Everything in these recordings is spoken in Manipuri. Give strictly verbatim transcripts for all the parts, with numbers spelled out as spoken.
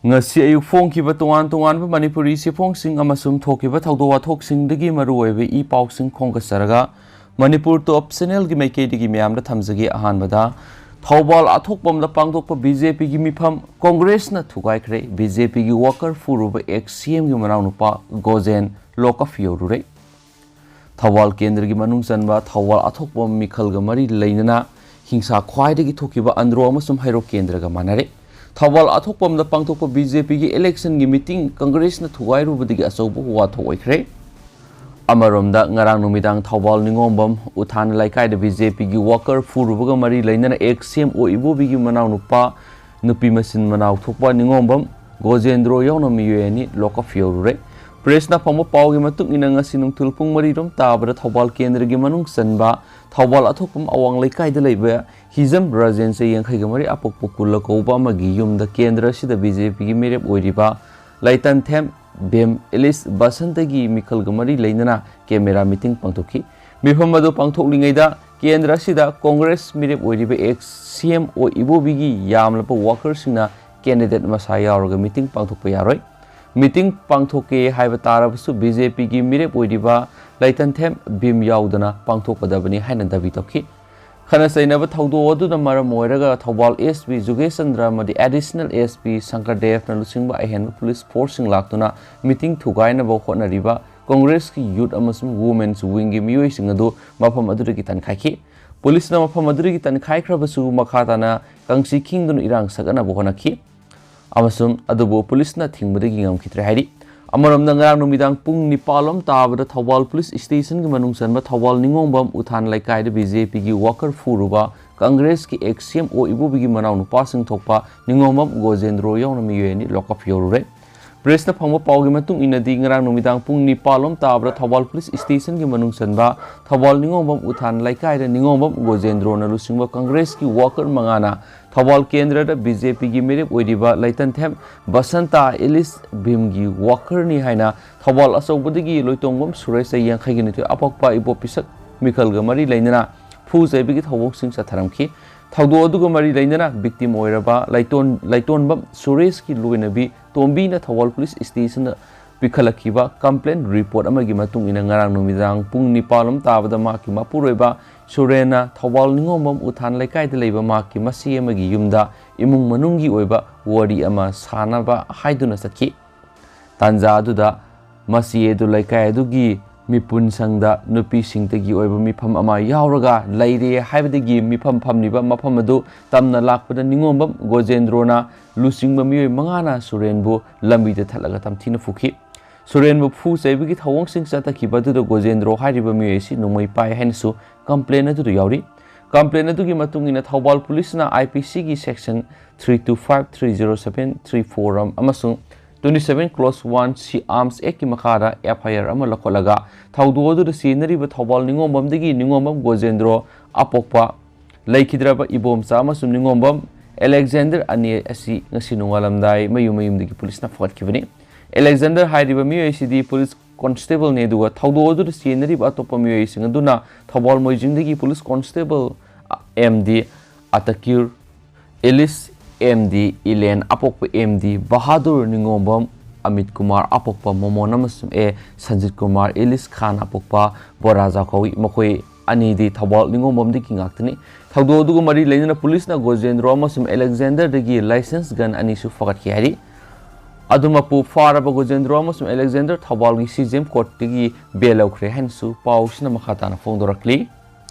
ꯉꯁꯤ ꯑꯌꯨꯛ ꯐꯣꯡꯈꯤꯕ ꯇꯣꯉꯥꯟ ꯇꯣꯉꯥꯟꯕ ꯃꯅꯤꯄꯨꯔꯤ ꯆꯦꯐꯣꯡꯁꯤꯡ ꯑꯃꯁꯨꯡ ꯊꯣꯛꯈꯤꯕ ꯊꯧꯗꯣꯛ ꯋꯥꯊꯣꯛꯁꯤꯡꯗꯒꯤ ꯃꯔꯨꯑꯣꯏꯕ ꯏ ꯄꯥꯎꯁꯤꯡ ꯈꯣꯝꯒꯠꯆꯔꯒ ꯃꯅꯤꯄꯨꯔ ꯇꯣꯞ ꯆꯦꯅꯦꯜꯒꯤ ꯃꯥꯏꯀꯩꯗꯒꯤ ꯃꯌꯥꯝꯗ ꯊꯝꯖꯒꯦ꯫ ꯑꯍꯥꯟꯕꯗ, ꯊꯧꯕꯥꯜ ꯑꯊꯣꯛꯄꯝꯗ ꯄꯥꯡꯊꯣꯛꯄ ꯕꯤ ꯖꯦ ꯄꯤꯒꯤ ꯃꯤꯐꯝ, ꯀꯣꯡꯒ꯭ꯔꯦꯁꯅ ꯊꯨꯒꯥꯏꯈ꯭ꯔꯦ꯫ ꯕꯤ ꯖꯦ ꯄꯤꯒꯤ ꯋꯥꯀꯔ ꯐꯨꯔꯨꯕ ꯑꯦꯛꯁ ꯁꯤ ꯑꯦꯝꯒꯤ ꯃꯅꯥꯎꯅꯨꯄꯥ ꯒꯣꯖꯦꯟ ꯂꯣꯀꯞ ꯌꯧꯔꯨꯔꯦ꯫ ꯊꯧꯕꯥꯜ ꯀꯦꯟꯗ꯭ꯔꯒꯤ ꯃꯅꯨꯡ ꯆꯟꯕ ꯊꯧꯕꯥꯜ ꯑꯊꯣꯛꯄꯝ ꯃꯤꯈꯜꯒ ꯃꯔꯤ ꯂꯩꯅꯅ ꯍꯤꯡꯁꯥ ꯈ꯭ꯋꯥꯏꯗꯒꯤ ꯊꯣꯛꯈꯤꯕ ꯑꯟꯗ꯭ꯔꯣ ꯑꯃꯁꯨꯡ ꯍꯩꯔꯣꯛ ꯀꯦꯟꯗ꯭ꯔꯒ ꯃꯥꯟꯅꯔꯦ꯫ ꯊꯧꯕꯥꯜ ꯑꯊꯣꯛꯄꯝꯗ ꯄꯥꯡꯊꯣꯛꯄ ꯕꯤ ꯖꯦ ꯄꯤꯒꯤ ꯏꯂꯦꯛꯁꯟꯒꯤ ꯃꯤꯇꯤꯡ ꯀꯪꯒ꯭ꯔꯦꯁꯅ ꯊꯨꯒꯥꯏꯔꯨꯕꯗꯒꯤ ꯑꯆꯧꯕ ꯋꯥꯊꯣꯛ ꯑꯣꯏꯈ꯭ꯔꯦ꯫ ꯑꯃꯔꯣꯝꯗ, ꯉꯔꯥꯡ ꯅꯨꯃꯤꯗꯥꯡ ꯊꯧꯕꯥꯜ ꯅꯤꯉꯣꯝꯕꯝ ꯎꯊꯥꯟ ꯂꯩꯀꯥꯏꯗ ꯕꯤ ꯖꯦ ꯄꯤꯒꯤ ꯋꯥꯀꯔ ꯐꯨꯔꯨꯕꯒ ꯃꯔꯤ ꯂꯩꯅꯅ ꯑꯦꯛꯁ ꯁꯤ ꯑꯦꯝ ꯑꯣ ꯏꯕꯣꯕꯤꯒꯤ ꯃꯅꯥꯎꯅꯨꯄꯥ, ꯅꯨꯄꯤ ꯃꯆꯤꯟ ꯃꯅꯥꯎ ꯊꯣꯛꯄ ꯅꯤꯉꯣꯝꯕꯝ ꯒꯣꯖꯦꯟꯗ꯭ꯔꯣ ꯌꯥꯎꯅ ꯃꯤꯑꯣꯏ ꯑꯅꯤ ꯂꯣꯀꯞ ꯌꯧꯔꯨꯔꯦ꯫ ꯄ꯭ꯔꯦꯁꯅ ꯐꯪꯕ ꯄꯥꯎꯒꯤ ꯃꯇꯨꯡ ꯏꯟꯅ, ꯉꯁꯤ ꯅꯨꯡꯊꯤꯜ ꯄꯨꯡ ꯃꯔꯤ ꯔꯣꯝ ꯇꯥꯕꯗ ꯊꯧꯕꯥꯜ ꯀꯦꯟꯗ꯭ꯔꯒꯤ ꯃꯅꯨꯡ ꯆꯟꯕ ꯊꯧꯕꯥꯜ ꯑꯊꯣꯛꯄꯝ ꯑꯋꯥꯡ ꯂꯩꯀꯥꯏꯗ ꯂꯩꯕ ꯍꯤꯖꯝ ꯔꯥꯖꯦꯟ, ꯆꯍꯤ ꯌꯥꯡꯈꯩꯒ ꯃꯔꯤ, ꯑꯄꯣꯛꯄ ꯀꯨꯜꯂ ꯀꯧꯕ ꯑꯃꯒꯤ ꯌꯨꯝꯗ ꯀꯦꯟꯗ꯭ꯔ ꯑꯁꯤꯗ ꯕꯤ ꯖꯦ ꯄꯤꯒꯤ ꯃꯤꯔꯦꯞ ꯑꯣꯏꯔꯤꯕ ꯂꯩꯇꯟꯊꯦꯝ ꯚꯤꯝ ꯏꯂꯤꯁ ꯕꯁꯟꯇꯒꯤ ꯃꯤꯈꯜꯒ ꯃꯔꯤ ꯂꯩꯅꯅ ꯀꯦꯃꯦꯔꯥ ꯃꯤꯇꯤꯡ ꯄꯥꯡꯊꯣꯛꯈꯤ꯫ ꯃꯤꯐꯝ ꯑꯗꯨ ꯄꯥꯡꯊꯣꯛꯂꯤꯉꯩꯗ ꯀꯦꯟꯗ꯭ꯔ ꯑꯁꯤꯗ ꯀꯣꯡꯒ꯭ꯔꯦꯁ ꯃꯤꯔꯦꯞ ꯑꯣꯏꯔꯤꯕ ꯑꯦꯛꯁ ꯁꯤ ꯑꯦꯝ ꯑꯣ ꯏꯕꯣꯕꯤꯒꯤ ꯌꯥꯝꯂꯕ ꯋꯥꯀꯔꯁꯤꯡꯅ ꯀꯦꯟꯗꯤꯗꯦꯠ ꯃꯁꯥ ꯌꯥꯎꯔꯒ ꯃꯤꯇꯤꯡ ꯄꯥꯡꯊꯣꯛꯄ ꯌꯥꯔꯣꯏ꯫ ꯃꯤꯇꯤꯡ ꯄꯥꯡꯊꯣꯛꯀꯦ ꯍꯥꯏꯕ ꯇꯥꯔꯕꯁꯨ ꯕꯤ ꯖꯦ ꯄꯤꯒꯤ ꯃꯤꯔꯦꯞ ꯑꯣꯏꯔꯤꯕ ꯂꯩꯇꯟꯊꯦꯝ ꯚꯤꯝ ꯌꯥꯎꯗꯅ ꯄꯥꯡꯊꯣꯛꯀꯗꯕꯅꯤ ꯍꯥꯏꯅ ꯗꯥꯕꯤ ꯇꯧꯈꯤ꯫ ꯈꯠꯅ ꯆꯩꯅꯕ ꯊꯧꯗꯣꯛ ꯑꯗꯨꯅ ꯃꯔꯝ ꯑꯣꯏꯔꯒ ꯊꯧꯕꯥꯜ ꯑꯦꯁ ꯄꯤ ꯖꯨꯒꯦꯁ ꯆꯟꯗ꯭ꯔ ꯑꯃꯗꯤ ꯑꯦꯗꯤꯁꯅꯦꯜ ꯑꯦꯁ ꯄꯤ ꯁꯪꯀꯔ ꯗꯦꯕꯅ ꯂꯨꯆꯤꯡꯕ ꯑꯍꯦꯟꯕ ꯄꯨꯂꯤꯁ ꯐꯣꯔꯁꯁꯤꯡ ꯂꯥꯛꯇꯨꯅ ꯃꯤꯇꯤꯡ ꯊꯨꯒꯥꯏꯅꯕ ꯍꯣꯠꯅꯔꯤꯕ ꯀꯣꯡꯒ꯭ꯔꯦꯁꯀꯤ ꯌꯨꯠ ꯑꯃꯁꯨꯡ ꯋꯨꯃꯦꯟꯁ ꯋꯤꯡꯒꯤ ꯃꯤꯑꯣꯏꯁꯤꯡ ꯑꯗꯨ ꯃꯐꯝ ꯑꯗꯨꯗꯒꯤ ꯇꯥꯟꯈꯥꯏꯈꯤ꯫ ꯄꯨꯂꯤꯁꯅ ꯃꯐꯝ ꯑꯗꯨꯗꯒꯤ ꯇꯥꯟꯈꯥꯏꯈ꯭ꯔꯕꯁꯨ, ꯃꯈꯥ ꯇꯥꯅ ꯀꯥꯡꯁꯤ ꯈꯤꯡꯗꯨꯅ ꯏꯔꯥꯡ ꯁꯛꯅꯅꯕ ꯍꯣꯠꯅꯈꯤ꯫ ꯑꯃꯁꯨꯡ ꯑꯗꯨꯕꯨ ꯄꯨꯂꯤꯁꯅ ꯊꯤꯡꯕꯗꯒꯤ ꯉꯝꯈꯤꯗ꯭ꯔꯦ ꯍꯥꯏꯔꯤ꯫ ꯑꯃꯔꯣꯝꯗ, ꯉꯔꯥꯡ ꯅꯨꯃꯤꯗꯥꯡ ꯄꯨꯡ ꯅꯤꯄꯥꯜ ꯂꯣꯝ ꯇꯥꯕꯗ ꯊꯧꯕꯥꯜ ꯄꯨꯂꯤꯁ ꯁ꯭ꯇꯦꯁꯟꯒꯤ ꯃꯅꯨꯡ ꯆꯟꯕ ꯊꯧꯕꯥꯜ ꯅꯤꯉꯣꯝꯕꯝ ꯎꯊꯥꯟ ꯂꯩꯀꯥꯏꯗ ꯕꯤ ꯖꯦ ꯄꯤꯒꯤ ꯋꯥꯀꯔ ꯐꯨꯔꯨꯕ ꯀꯪꯒ꯭ꯔꯦꯁꯀꯤ ꯑꯦꯛꯁ ꯁꯤ ꯑꯦꯝ ꯑꯣ ꯏꯕꯣꯕꯤꯒꯤ ꯃꯅꯥꯎꯅꯨꯄꯥꯁꯤꯡ ꯊꯣꯛꯄ ꯅꯤꯉꯣꯝꯕꯝ ꯒꯣꯖꯦꯟꯗ꯭ꯔꯣ ꯌꯥꯎꯅ ꯃꯤꯑꯣꯏ ꯑꯅꯤ ꯂꯣꯀꯞ ꯌꯧꯔꯨꯔꯦ꯫ ꯄ꯭ꯔꯦꯁꯅ ꯐꯪꯕ ꯄꯥꯎꯒꯤ ꯃꯇꯨꯡ ꯏꯟꯅꯗꯤ, ꯉꯔꯥꯡ ꯅꯨꯃꯤꯗꯥꯡ ꯄꯨꯡ ꯅꯤꯄꯥꯜ ꯂꯣꯝ ꯇꯥꯕꯗ ꯊꯧꯕꯥꯜ ꯄꯨꯂꯤꯁ ꯁ꯭ꯇꯦꯁꯟꯒꯤ ꯃꯅꯨꯡ ꯆꯟꯕ ꯊꯧꯕꯥꯜ ꯅꯤꯉꯣꯝꯕꯝ ꯎꯊꯥꯟ ꯂꯩꯀꯥꯏꯗ ꯅꯤꯉꯣꯝꯕꯝ ꯒꯣꯖꯦꯟꯗ꯭ꯔꯣꯅ ꯂꯨꯆꯤꯡꯕ ꯀꯪꯒ꯭ꯔꯦꯁꯀꯤ ꯋꯥꯀꯔ ꯃꯉꯥꯅ ꯊꯧꯕꯥꯜ ꯀꯦꯟꯗ꯭ꯔꯗ ꯕꯤ ꯖꯦ ꯄꯤꯒꯤ ꯃꯤꯔꯦꯞ ꯑꯣꯏꯔꯤꯕ ꯂꯩꯇꯟꯊꯦꯝ ꯕꯁꯟꯇꯥ ꯏꯂꯤꯁ ꯚꯤꯝꯒꯤ ꯋꯥꯀꯔꯅꯤ ꯍꯥꯏꯅ ꯊꯧꯕꯥꯜ ꯑꯆꯧꯕꯗꯒꯤ ꯂꯣꯏꯇꯣꯡꯕꯝ ꯁꯨꯔꯦꯁ, ꯆꯍꯤ ꯌꯥꯡꯈꯩꯒ ꯅꯤꯊꯣꯏ, ꯑꯄꯣꯛꯄ ꯏꯕꯣ ꯄꯤꯁꯛ ꯃꯤꯈꯜꯒ ꯃꯔꯤ ꯂꯩꯅꯅ ꯐꯨ ꯆꯩꯕꯒꯤ ꯊꯧꯑꯣꯡꯁꯤꯡ ꯆꯠꯊꯔꯝꯈꯤ꯫ ꯊꯧꯗꯣꯛ ꯑꯗꯨꯒ ꯃꯔꯤ ꯂꯩꯅꯅ victim ꯑꯣꯏꯔꯕ ꯂꯩꯇꯣꯟ-, ꯂꯩꯇꯣꯟꯕꯝ ꯁꯨꯔꯦꯁꯀꯤ ꯂꯣꯏꯅꯕꯤ ꯇꯣꯝꯕꯤꯅ ꯊꯧꯕꯥꯜ ꯄꯨꯂꯤꯁ ꯁ꯭ꯇꯦꯁꯟꯗ ꯄꯤꯈꯠꯂꯛꯈꯤꯕ complaint report ꯑꯃꯒꯤ ꯃꯇꯨꯡ ꯏꯟꯅ ꯉꯔꯥꯡ ꯅꯨꯃꯤꯗꯥꯡ ꯄꯨꯡ ꯅꯤꯄꯥꯜ ꯂꯣꯝ ꯇꯥꯕꯗ ꯃꯍꯥꯛꯀꯤ ꯃꯄꯨꯔꯣꯏꯕ ꯁꯨꯔꯦꯟꯅ ꯊꯧꯕꯥꯜ ꯅꯤꯉꯣꯝꯕꯝ ꯎꯊꯥꯟ ꯂꯩꯀꯥꯏꯗ ꯂꯩꯕ ꯃꯍꯥꯛꯀꯤ ꯃꯆꯦ ꯑꯃꯒꯤ ꯌꯨꯝꯗ ꯏꯃꯨꯡ ꯃꯅꯨꯡꯒꯤ ꯑꯣꯏꯕ ꯋꯥꯔꯤ ꯑꯃ ꯁꯥꯟꯅꯕ ꯍꯥꯏꯗꯨꯅ ꯆꯠꯈꯤ꯫ ꯇꯥꯟꯖꯥ ꯑꯗꯨꯗ ꯃꯆꯦ ꯑꯗꯨ ꯂꯩꯀꯥꯏ ꯑꯗꯨꯒꯤ ꯃꯤꯄꯨꯟꯁꯪꯗ ꯅꯨꯄꯤꯁꯤꯡꯇꯒꯤ ꯑꯣꯏꯕ ꯃꯤꯐꯝ ꯑꯃ ꯌꯥꯎꯔꯒ ꯂꯩꯔꯦ ꯍꯥꯏꯕꯗꯒꯤ ꯃꯤꯐꯝ ꯐꯝꯂꯤꯕ ꯃꯐꯝ ꯑꯗꯨ ꯇꯝꯅ ꯂꯥꯛꯄꯗ ꯅꯤꯉꯣꯝꯕꯝ ꯒꯣꯖꯦꯟꯗ꯭ꯔꯣꯅ ꯂꯨꯆꯤꯡꯕ ꯃꯤꯑꯣꯏ ꯃꯉꯥꯅ ꯁꯨꯔꯦꯟꯕꯨ ꯂꯝꯕꯤꯗ ꯊꯠꯂꯒ ꯇꯝꯊꯤꯅ ꯐꯨꯈꯤ꯫ ꯁꯨꯔꯦꯟꯕꯨ ꯐꯨ ꯆꯩꯕꯒꯤ ꯊꯧꯑꯣꯡꯁꯤꯡ ꯆꯠꯊꯈꯤꯕ ꯑꯗꯨꯗ ꯒꯣꯖꯦꯟꯗ꯭ꯔꯣ ꯍꯥꯏꯔꯤꯕ ꯃꯤꯑꯣꯏ ꯑꯁꯤ ꯅꯣꯡꯃꯩ ꯄꯥꯏ ꯍꯥꯏꯅꯁꯨ complaint ꯑꯗꯨꯗ ꯌꯥꯎꯔꯤ꯫ Complaint ꯑꯗꯨꯒꯤ ꯃꯇꯨꯡ ꯏꯟꯅ ꯊꯧꯕꯥꯜ ꯄꯨꯂꯤꯁꯅ I P C ꯒꯤ section three two five, three zero seven, three four ꯑꯃꯁꯨꯡ twenty seven clause one C Arms Act ꯀꯤ ꯃꯈꯥꯗ F I R ꯑꯃ ꯂꯧꯈꯠꯂꯒ ꯊꯧꯗꯣꯛ ꯑꯗꯨꯗ ꯆꯦꯟꯅꯔꯤꯕ ꯊꯧꯕꯥꯜ ꯅꯤꯉꯣꯝꯕꯝꯗꯒꯤ ꯅꯤꯉꯣꯝꯕꯝ ꯒꯣꯖꯦꯟꯗ꯭ꯔꯣ ꯑꯄꯣꯛꯄ ꯂꯩꯈꯤꯗ꯭ꯔꯕ ꯏꯕꯣꯝꯆꯥ ꯑꯃꯁꯨꯡ ꯅꯤꯉꯣꯝꯕꯝ ꯑꯂꯦꯛꯖꯦꯟꯗꯔ ꯑꯅꯤ ꯑꯁꯤ ꯉꯁꯤ ꯅꯣꯡꯉꯥꯜꯂꯝꯗꯥꯏ ꯃꯌꯨꯝ ꯃꯌꯨꯝꯗꯒꯤ ꯄꯨꯂꯤꯁꯅ ꯐꯒꯠꯈꯤꯕꯅꯤ꯫ ꯑꯂꯦꯛꯖꯦꯟꯗꯔ ꯍꯥꯏꯔꯤꯕ ꯃꯤꯑꯣꯏ ꯑꯁꯤꯗꯤ ꯄꯨꯂꯤꯁ ꯀꯣꯟꯁꯇꯦꯕꯜꯅꯤ, ꯑꯗꯨꯒ ꯊꯧꯗꯣꯛ ꯑꯗꯨꯗ ꯆꯦꯟꯅꯔꯤꯕ ꯑꯇꯣꯞꯄ ꯃꯤꯑꯣꯏꯁꯤꯡ ꯑꯗꯨꯅ ꯊꯧꯕꯥꯜ ꯃꯣꯏꯖꯤꯡꯗꯒꯤ ꯄꯨꯂꯤꯁ ꯀꯣꯟꯁꯇꯦꯕꯜ M D ꯑꯇꯀꯤꯔ, ꯏꯂꯤꯁ M D ꯏꯂꯦꯟ, ꯑꯄꯣꯛꯄ M D ꯕꯍꯥꯗꯨꯔ ꯅꯤꯉꯣꯝꯕꯝ, ꯑꯃꯤꯠ ꯀꯨꯃꯥꯔ, ꯑꯄꯣꯛꯄ ꯃꯣꯃꯣꯟ, ꯑꯃꯁꯨꯡ A ꯁꯟꯖꯤꯠ ꯀꯨꯃꯥꯔ, ꯏꯂꯤꯁ ꯈꯥꯟ, ꯑꯄꯣꯛꯄ ꯕꯣꯔꯥꯖꯥꯎ ꯀꯧꯏ꯫ ꯃꯈꯣꯏ ꯑꯅꯤꯗꯤ ꯊꯧꯕꯥꯜ ꯅꯤꯉꯣꯝꯕꯝꯗꯒꯤ ꯉꯥꯛꯇꯅꯤ꯫ ꯊꯧꯗꯣꯛ ꯑꯗꯨꯒ ꯃꯔꯤ ꯂꯩꯅꯅ ꯄꯨꯂꯤꯁꯅ ꯒꯣꯖꯦꯟꯗ꯭ꯔꯣ ꯑꯃꯁꯨꯡ ꯑꯂꯦꯛꯖꯦꯟꯗꯔꯗꯒꯤ licensed gun ꯑꯅꯤꯁꯨ ꯐꯒꯠꯈꯤ ꯍꯥꯏꯔꯤ꯫ ꯑꯗꯨꯃꯛꯄꯨ ꯐꯥꯔꯕ ꯒꯣꯖꯦꯟꯗ꯭ꯔꯣ ꯑꯃꯁꯨꯡ ꯑꯂꯦꯛꯖꯦꯟꯗꯔ ꯊꯧꯕꯥꯜꯒꯤ C J M courtꯇꯒꯤ bail ꯂꯧꯈ꯭ꯔꯦ ꯍꯥꯏꯅꯁꯨ ꯄꯥꯎꯁꯤꯅ ꯃꯈꯥ ꯇꯥꯅ ꯐꯣꯡꯗꯣꯔꯛꯂꯤ꯫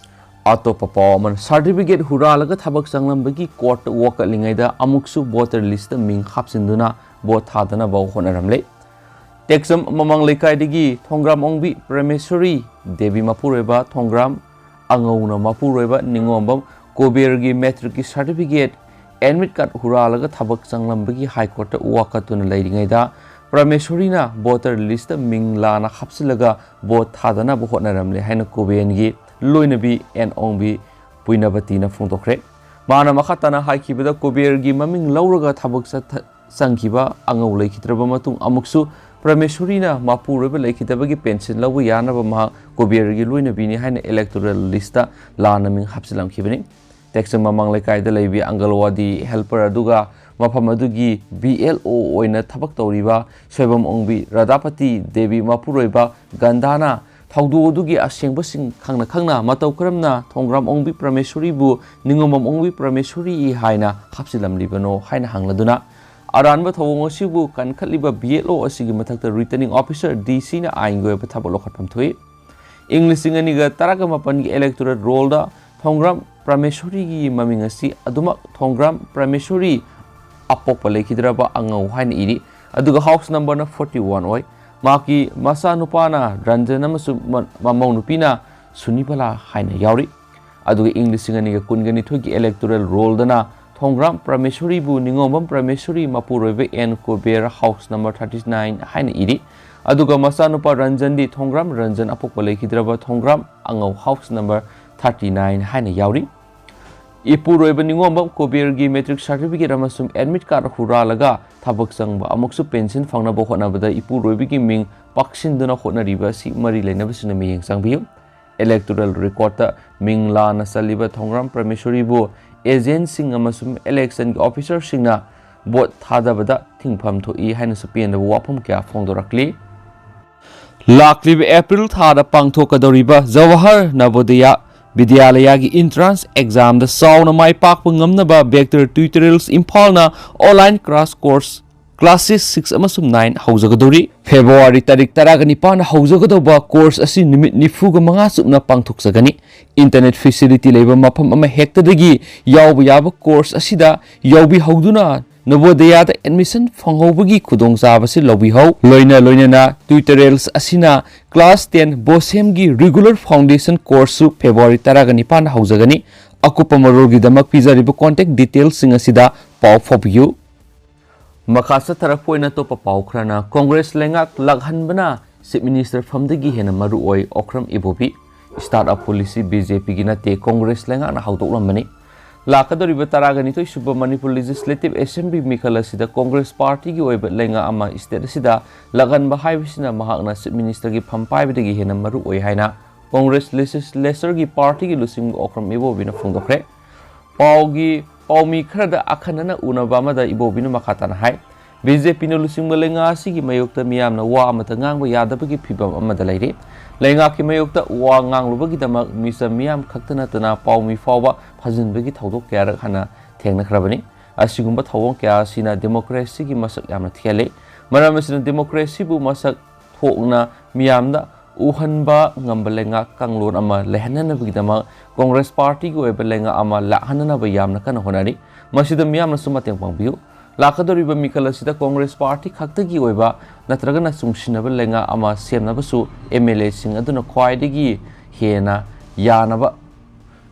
ꯑꯇꯣꯞꯄ ꯄꯥꯎ ꯑꯃꯅ, certificate ꯍꯨꯔꯥꯜꯂꯒ ꯊꯕꯛ ꯆꯪꯂꯝꯕꯒꯤ courtꯇ ꯋꯥꯀꯠꯂꯤꯉꯩꯗ ꯑꯃꯨꯛꯁꯨ voter listꯇ ꯃꯤꯡ ꯍꯥꯞꯆꯤꯟꯗꯨꯅ vote ꯊꯥꯗꯅꯕ ꯍꯣꯠꯅꯔꯝꯂꯦ꯫ ꯇꯦꯛꯆꯝ ꯃꯃꯥꯡ ꯂꯩꯀꯥꯏꯗꯒꯤ ꯊꯣꯡꯒ꯭ꯔꯥꯝ ꯑꯣꯡꯕꯤ ꯄ꯭ꯔꯃꯦꯁꯣꯔꯤ ꯗꯦꯕꯤ ꯃꯄꯨꯔꯣꯏꯕ ꯊꯣꯡꯒ꯭ꯔꯥꯝ ꯑꯉꯧꯅ ꯃꯄꯨꯔꯣꯏꯕ ꯅꯤꯉꯣꯝꯕꯝ ꯀꯨꯕꯦꯔꯒꯤ matricꯀꯤ certificate, admit card ꯍꯨꯔꯥꯜꯂꯒ ꯊꯕꯛ ꯆꯪꯂꯝꯕꯒꯤ High Courtꯇ ꯋꯥꯀꯠꯇꯨꯅ ꯂꯩꯔꯤꯉꯩꯗ ꯄ꯭ꯔꯃꯦꯁꯣꯔꯤꯅ voter listꯇ ꯃꯤꯡ ꯂꯥꯟꯅ ꯍꯥꯞꯆꯤꯜꯂꯒ vote ꯊꯥꯗꯅꯕ ꯍꯣꯠꯅꯔꯝꯂꯦ ꯍꯥꯏꯅ ꯀꯨꯕꯦꯟꯒꯤ ꯂꯣꯏꯅꯕꯤ ꯑꯦꯟ ꯑꯣꯡꯕꯤ ꯄꯨꯏꯅꯕꯇꯤꯅ ꯐꯣꯡꯗꯣꯛꯈ꯭ꯔꯦ꯫ ꯃꯥꯅ ꯃꯈꯥ ꯇꯥꯅ ꯍꯥꯏꯈꯤꯕꯗ, ꯀꯨꯕꯦꯔꯒꯤ ꯃꯃꯤꯡ ꯂꯧꯔꯒ ꯊꯕꯛ ꯆꯠꯊ-, ꯆꯪꯈꯤꯕ ꯑꯉꯧ ꯂꯩꯈꯤꯗ꯭ꯔꯕ ꯃꯇꯨꯡ ꯑꯃꯨꯛꯁꯨ ꯄ꯭ꯔꯃꯦꯁꯣꯔꯤꯅ ꯃꯄꯨꯔꯣꯏꯕ ꯂꯩꯈꯤꯗꯕꯒꯤ pension ꯂꯧꯕ ꯌꯥꯅꯕ ꯃꯍꯥꯛ ꯀꯨꯕꯦꯔꯒꯤ ꯂꯣꯏꯅꯕꯤꯅꯤ ꯍꯥꯏꯅ electoral listꯇ ꯂꯥꯟꯅ ꯃꯤꯡ ꯍꯥꯞꯆꯤꯜꯂꯝꯈꯤꯕꯅꯤ꯫ ꯇꯦꯛꯆꯝ ꯃꯃꯥꯡ ꯂꯩꯀꯥꯏꯗ ꯂꯩꯕꯤ ꯑꯪꯒꯜꯋꯥꯗꯤ helper ꯑꯗꯨꯒ ꯃꯐꯝ ꯑꯗꯨꯒꯤ B L O ꯑꯣꯏꯅ ꯊꯕꯛ ꯇꯧꯔꯤꯕ ꯁꯣꯏꯕꯝ ꯑꯣꯡꯕꯤ ꯔꯥꯙꯥꯄꯇꯤ ꯗꯦꯕꯤ ꯃꯄꯨꯔꯣꯏꯕ ꯒꯟꯙꯥꯅ ꯊꯧꯗꯣꯛ ꯑꯗꯨꯒꯤ ꯑꯁꯦꯡꯕꯁꯤꯡ ꯈꯪꯅ ꯈꯪꯅ ꯃꯇꯧ ꯀꯔꯝꯅ ꯊꯣꯡꯒ꯭ꯔꯥꯝ ꯑꯣꯡꯕꯤ ꯄ꯭ꯔꯃꯦꯁꯣꯔꯤꯕꯨ ꯅꯤꯉꯣꯝꯕꯝ ꯑꯣꯡꯕꯤ ꯄ꯭ꯔꯃꯦꯁꯣꯔꯤ ꯍꯥꯏꯅ ꯍꯥꯞꯆꯤꯜꯂꯝꯂꯤꯕꯅꯣ ꯍꯥꯏꯅ ꯍꯪꯂꯗꯨꯅ, ꯑꯔꯥꯟꯕ ꯊꯧꯑꯣꯡ ꯑꯁꯤꯕꯨ ꯀꯟꯈꯠꯂꯤꯕ B L O ꯑꯁꯤꯒꯤ ꯃꯊꯛꯇ returning officer D Cꯅ ꯑꯥꯏꯟꯒꯤ ꯑꯣꯏꯕ ꯊꯕꯛ ꯂꯧꯈꯠꯐꯝ ꯊꯣꯛꯏ꯫ ꯏꯪ ꯂꯤꯁꯤꯡ ꯑꯅꯤꯒ ꯇꯔꯥꯒ ꯃꯥꯄꯟꯒꯤ electoral rollꯗ ꯊꯣꯡꯒ꯭ꯔꯥꯝ ꯄ꯭ꯔꯃꯦꯁꯣꯔꯤꯒꯤ ꯃꯃꯤꯡ ꯑꯁꯤ ꯑꯗꯨꯃꯛ ꯊꯣꯡꯒ꯭ꯔꯥꯝ ꯄ꯭ꯔꯃꯦꯁꯣꯔꯤ ꯑꯄꯣꯛꯄ ꯂꯩꯈꯤꯗ꯭ꯔꯕ ꯑꯉꯧ ꯍꯥꯏꯅ ꯏꯔꯤ꯫ ꯑꯗꯨꯒ house numberꯅ forty one ꯑꯣꯏ꯫ ꯃꯍꯥꯛꯀꯤ ꯃꯆꯥꯅꯨꯄꯥꯅ ꯔꯟꯖꯟ ꯑꯃꯁꯨꯡ ꯃ-, ꯃꯃꯧ ꯅꯨꯄꯤꯅ ꯁꯨꯅꯤꯕꯂꯥ ꯍꯥꯏꯅ ꯌꯥꯎꯔꯤ꯫ ꯑꯗꯨꯒ ꯏꯪ ꯂꯤꯁꯤꯡ ꯑꯅꯤꯒ ꯀꯨꯟꯒ ꯅꯤꯊꯣꯏꯒꯤ electoral rollꯗꯅ ꯊꯣꯡꯒ꯭ꯔꯥꯝ ꯄ꯭ꯔꯃꯦꯁꯣꯔꯤꯕꯨ ꯅꯤꯉꯣꯝꯕꯝ ꯄ꯭ꯔꯃꯦꯁꯣꯔꯤ ꯃꯄꯨꯔꯣꯏꯕ and Kuber house number thirty nine ꯍꯥꯏꯅ ꯏꯔꯤ꯫ ꯑꯗꯨꯒ ꯃꯆꯥꯅꯨꯄꯥ ꯔꯟꯖꯟꯗꯤ ꯊꯣꯡꯒ꯭ꯔꯥꯝ ꯔꯟꯖꯟ ꯑꯄꯣꯛꯄ ꯂꯩꯈꯤꯗ꯭ꯔꯕ ꯊꯣꯡꯒ꯭ꯔꯥꯝ ꯑꯉꯧ house number thirty nine ꯍꯥꯏꯅ ꯌꯥꯎꯔꯤ꯫ ꯏꯄꯨꯔꯣꯏꯕ ꯅꯤꯉꯣꯝꯕꯝ ꯀꯨꯕꯦꯔꯒꯤ matric certificate ꯑꯃꯁꯨꯡ admit card ꯍꯨꯔꯥꯜꯂꯒ ꯊꯕꯛ ꯆꯪꯕ ꯑꯃꯁꯨꯡ pension ꯐꯪꯅꯕ ꯍꯣꯠꯅꯕꯗ ꯏꯄꯨꯔꯣꯏꯕꯒꯤ ꯃꯤꯡ ꯄꯥꯛꯁꯤꯟꯗꯨꯅ ꯍꯣꯠꯅꯔꯤꯕ ꯑꯁꯤ ꯃꯔꯤ ꯂꯩꯅꯕꯁꯤꯡꯅ ꯃꯤꯠꯌꯦꯡ ꯆꯪꯕꯤꯌꯨ꯫ Electoral recordꯇ ꯃꯤꯡ ꯂꯥꯟꯅ ꯆꯜꯂꯤꯕ ꯊꯣꯡꯒ꯭ꯔꯥꯝ ꯄ꯭ꯔꯃꯦꯁꯣꯔꯤꯕꯨ agentꯁꯤꯡ ꯑꯃꯁꯨꯡ electionꯒꯤ officerꯁꯤꯡꯅ vote ꯊꯥꯗꯕꯗ ꯊꯤꯡꯐꯝ ꯊꯣꯛꯏ ꯍꯥꯏꯅꯁꯨ ꯄꯦꯟꯗꯕ ꯋꯥꯐꯝ ꯀꯌꯥ ꯐꯣꯡꯗꯣꯔꯛꯂꯤ꯫ ꯂꯥꯛꯂꯤꯕ ꯑꯦꯄ꯭ꯔꯤꯜ ꯊꯥꯗ ꯄꯥꯡꯊꯣꯛꯀꯗꯧꯔꯤꯕ ꯖꯋꯥꯍꯔ ꯅꯕꯣꯗꯌꯥ ꯕꯤꯗ꯭ꯌꯥꯂꯌꯥꯒꯤ entrance examꯗ ꯆꯥꯎꯅ ꯃꯥꯏ ꯄꯥꯛꯄ ꯉꯝꯅꯕ Vector Tutorials ꯏꯝꯐꯥꯜꯅ online crash course classes six ꯑꯃꯁꯨꯡ nine ꯍꯧꯖꯒꯗꯧꯔꯤ꯫ February ꯇꯥꯔꯤꯛ ꯇꯔꯥꯒ ꯅꯤꯄꯥꯟꯗ ꯍꯧꯖꯒꯗꯧꯕ course ꯑꯁꯤ ꯅꯨꯃꯤꯠ ꯅꯤꯐꯨꯒ ꯃꯉꯥ ꯆꯨꯞꯅ ꯄꯥꯡꯊꯣꯛꯆꯒꯅꯤ꯫ Internet facility ꯂꯩꯕ ꯃꯐꯝ ꯑꯃ ꯍꯦꯛꯇꯗꯒꯤ ꯌꯥꯎꯕ ꯌꯥꯕ course ꯑꯁꯤꯗ ꯌꯥꯎꯕꯤꯍꯧꯗꯨꯅ ꯅꯕꯣꯗꯌꯥꯗ admission ꯐꯪꯍꯧꯕꯒꯤ ꯈꯨꯗꯣꯡꯆꯥꯕꯁꯤ ꯂꯧꯕꯤꯍꯧ꯫ ꯂꯣꯏꯅ ꯂꯣꯏꯅꯅ tutorials ꯑꯁꯤꯅ class ten BOSEMꯒꯤ regular foundation courseꯁꯨ February ꯇꯔꯥꯒ ꯅꯤꯄꯥꯟꯗ ꯍꯧꯖꯒꯅꯤ꯫ ꯑꯀꯨꯞꯄ ꯃꯔꯣꯜꯒꯤꯗꯃꯛ ꯄꯤꯖꯔꯤꯕ contact detailsꯁꯤꯡ ꯑꯁꯤꯗ ꯄꯥꯎ ꯐꯥꯎꯕꯤꯌꯨ꯫ ꯃꯈꯥ ꯆꯠꯊꯔꯛꯄ ꯑꯣꯏꯅ ꯑꯇꯣꯞꯄ ꯄꯥꯎ ꯈꯔꯅ, ꯀꯣꯡꯒ꯭ꯔꯦꯁ ꯂꯩꯉꯥꯛ ꯂꯥꯛꯍꯟꯕꯅ Chief Minister ꯐꯝꯗꯒꯤ ꯍꯦꯟꯅ ꯃꯔꯨ ꯑꯣꯏ, ꯑꯣꯀ꯭ꯔꯝ ꯏꯕꯣꯕꯤ꯫ Start-up policy BJPꯒꯤ ꯅꯠꯇꯦ, ꯀꯣꯡꯒ꯭ꯔꯦꯁ ꯂꯩꯉꯥꯛꯅ ꯍꯧꯗꯣꯛꯂꯝꯕꯅꯤ꯫ ꯂꯥꯛꯀꯗꯧꯔꯤꯕ ꯇꯔꯥꯒ ꯅꯤꯊꯣꯏ ꯁꯨꯕ ꯃꯅꯤꯄꯨꯔ Legislative Assembly ꯃꯤꯈꯜ ꯑꯁꯤꯗ ꯀꯣꯡꯒ꯭ꯔꯦꯁ ꯄꯥꯔꯇꯤꯒꯤ ꯑꯣꯏꯕ ꯂꯩꯉꯥꯛ ꯑꯃ state ꯑꯁꯤꯗ ꯂꯥꯛꯍꯟꯕ ꯍꯥꯏꯕꯁꯤꯅ ꯃꯍꯥꯛꯅ Chief Ministerꯒꯤ ꯐꯝ ꯄꯥꯏꯕꯗꯒꯤ ꯍꯦꯟꯅ ꯃꯔꯨ ꯑꯣꯏ ꯍꯥꯏꯅ ꯀꯣꯡꯒ꯭ꯔꯦꯁ Legislatureꯒꯤ ꯄꯥꯔꯇꯤꯒꯤ ꯂꯨꯆꯤꯡꯕ ꯑꯣꯀ꯭ꯔꯝ ꯏꯕꯣꯕꯤꯅ ꯐꯣꯡꯗꯣꯛꯈ꯭ꯔꯦ꯫ ꯄꯥꯎꯒꯤ ꯄꯥꯎꯃꯤ ꯈꯔꯗ ꯑꯈꯟꯅꯅ ꯎꯅꯕ ꯑꯃꯗ ꯏꯕꯣꯕꯤꯅ ꯃꯈꯥ ꯇꯥꯅ ꯍꯥꯏ, ꯕꯤ ꯖꯦ ꯄꯤꯅ ꯂꯨꯆꯤꯡꯕ ꯂꯩꯉꯥꯛ ꯑꯁꯤꯒꯤ ꯃꯥꯌꯣꯛꯇ ꯃꯤꯌꯥꯝꯅ ꯋꯥ ꯑꯃꯠꯇ ꯉꯥꯡꯕ ꯌꯥꯗꯕꯒꯤ ꯐꯤꯚꯝ ꯑꯃꯗ ꯂꯩꯔꯤ꯫ ꯂꯩꯉꯥꯛꯀꯤ ꯃꯥꯌꯣꯛꯇ ꯋꯥ ꯉꯥꯡꯂꯨꯕꯒꯤꯗꯃꯛ ꯃꯤꯆꯝ ꯃꯤꯌꯥꯝ ꯈꯛꯇ ꯅꯠꯇꯅ ꯄꯥꯎꯃꯤ ꯐꯥꯎꯕ ꯐꯥꯖꯤꯟꯕꯒꯤ ꯊꯧꯗꯣꯛ ꯀꯌꯥꯔꯛ ꯍꯥꯟꯅ ꯊꯦꯡꯅꯈ꯭ꯔꯕꯅꯤ꯫ ꯑꯁꯤꯒꯨꯝꯕ ꯊꯧꯑꯣꯡ ꯀꯌꯥ ꯑꯁꯤꯅ ꯗꯦꯃꯣꯀ꯭ꯔꯦꯁꯤꯒꯤ ꯃꯁꯛ ꯌꯥꯝꯅ ꯊꯤꯍꯜꯂꯤ꯫ ꯃꯔꯝ ꯑꯁꯤꯅ ꯗꯦꯃꯣꯀ꯭ꯔꯦꯁꯤꯕꯨ ꯃꯁꯛ ꯊꯣꯛꯅ ꯃꯤꯌꯥꯝꯗ ꯎꯍꯟꯕ ꯉꯝꯕ ꯂꯩꯉꯥꯛ ꯀꯥꯡꯂꯣꯟ ꯑꯃ ꯂꯩꯍꯟꯅꯅꯕꯒꯤꯗꯃꯛ ꯀꯣꯡꯒ꯭ꯔꯦꯁ ꯄꯥꯔꯇꯤꯒꯤ ꯑꯣꯏꯕ ꯂꯩꯉꯥꯛ ꯑꯃ ꯂꯥꯛꯍꯟꯅꯅꯕ ꯌꯥꯝꯅ ꯀꯟꯅ ꯍꯣꯠꯅꯔꯤ꯫ ꯃꯁꯤꯗ ꯃꯤꯌꯥꯝꯅꯁꯨ ꯃꯇꯦꯡ ꯄꯥꯡꯕꯤꯌꯨ꯫ ꯂꯥꯛꯀꯗꯧꯔꯤꯕ ꯃꯤꯈꯜ ꯑꯁꯤꯗ ꯀꯣꯡꯒ꯭ꯔꯦꯁ ꯄꯥꯔꯇꯤ ꯈꯛꯇꯒꯤ ꯑꯣꯏꯕ ꯅꯠꯇ꯭ꯔꯒꯅ ꯆꯨꯡꯁꯤꯟꯅꯕ ꯂꯩꯉꯥꯛ ꯑꯃ ꯁꯦꯝꯅꯕꯁꯨ ꯑꯦꯝ ꯑꯦꯜ ꯑꯦꯁꯤꯡ ꯑꯗꯨꯅ ꯈ꯭ꯋꯥꯏꯗꯒꯤ ꯍꯦꯟꯅ ꯌꯥꯅꯕ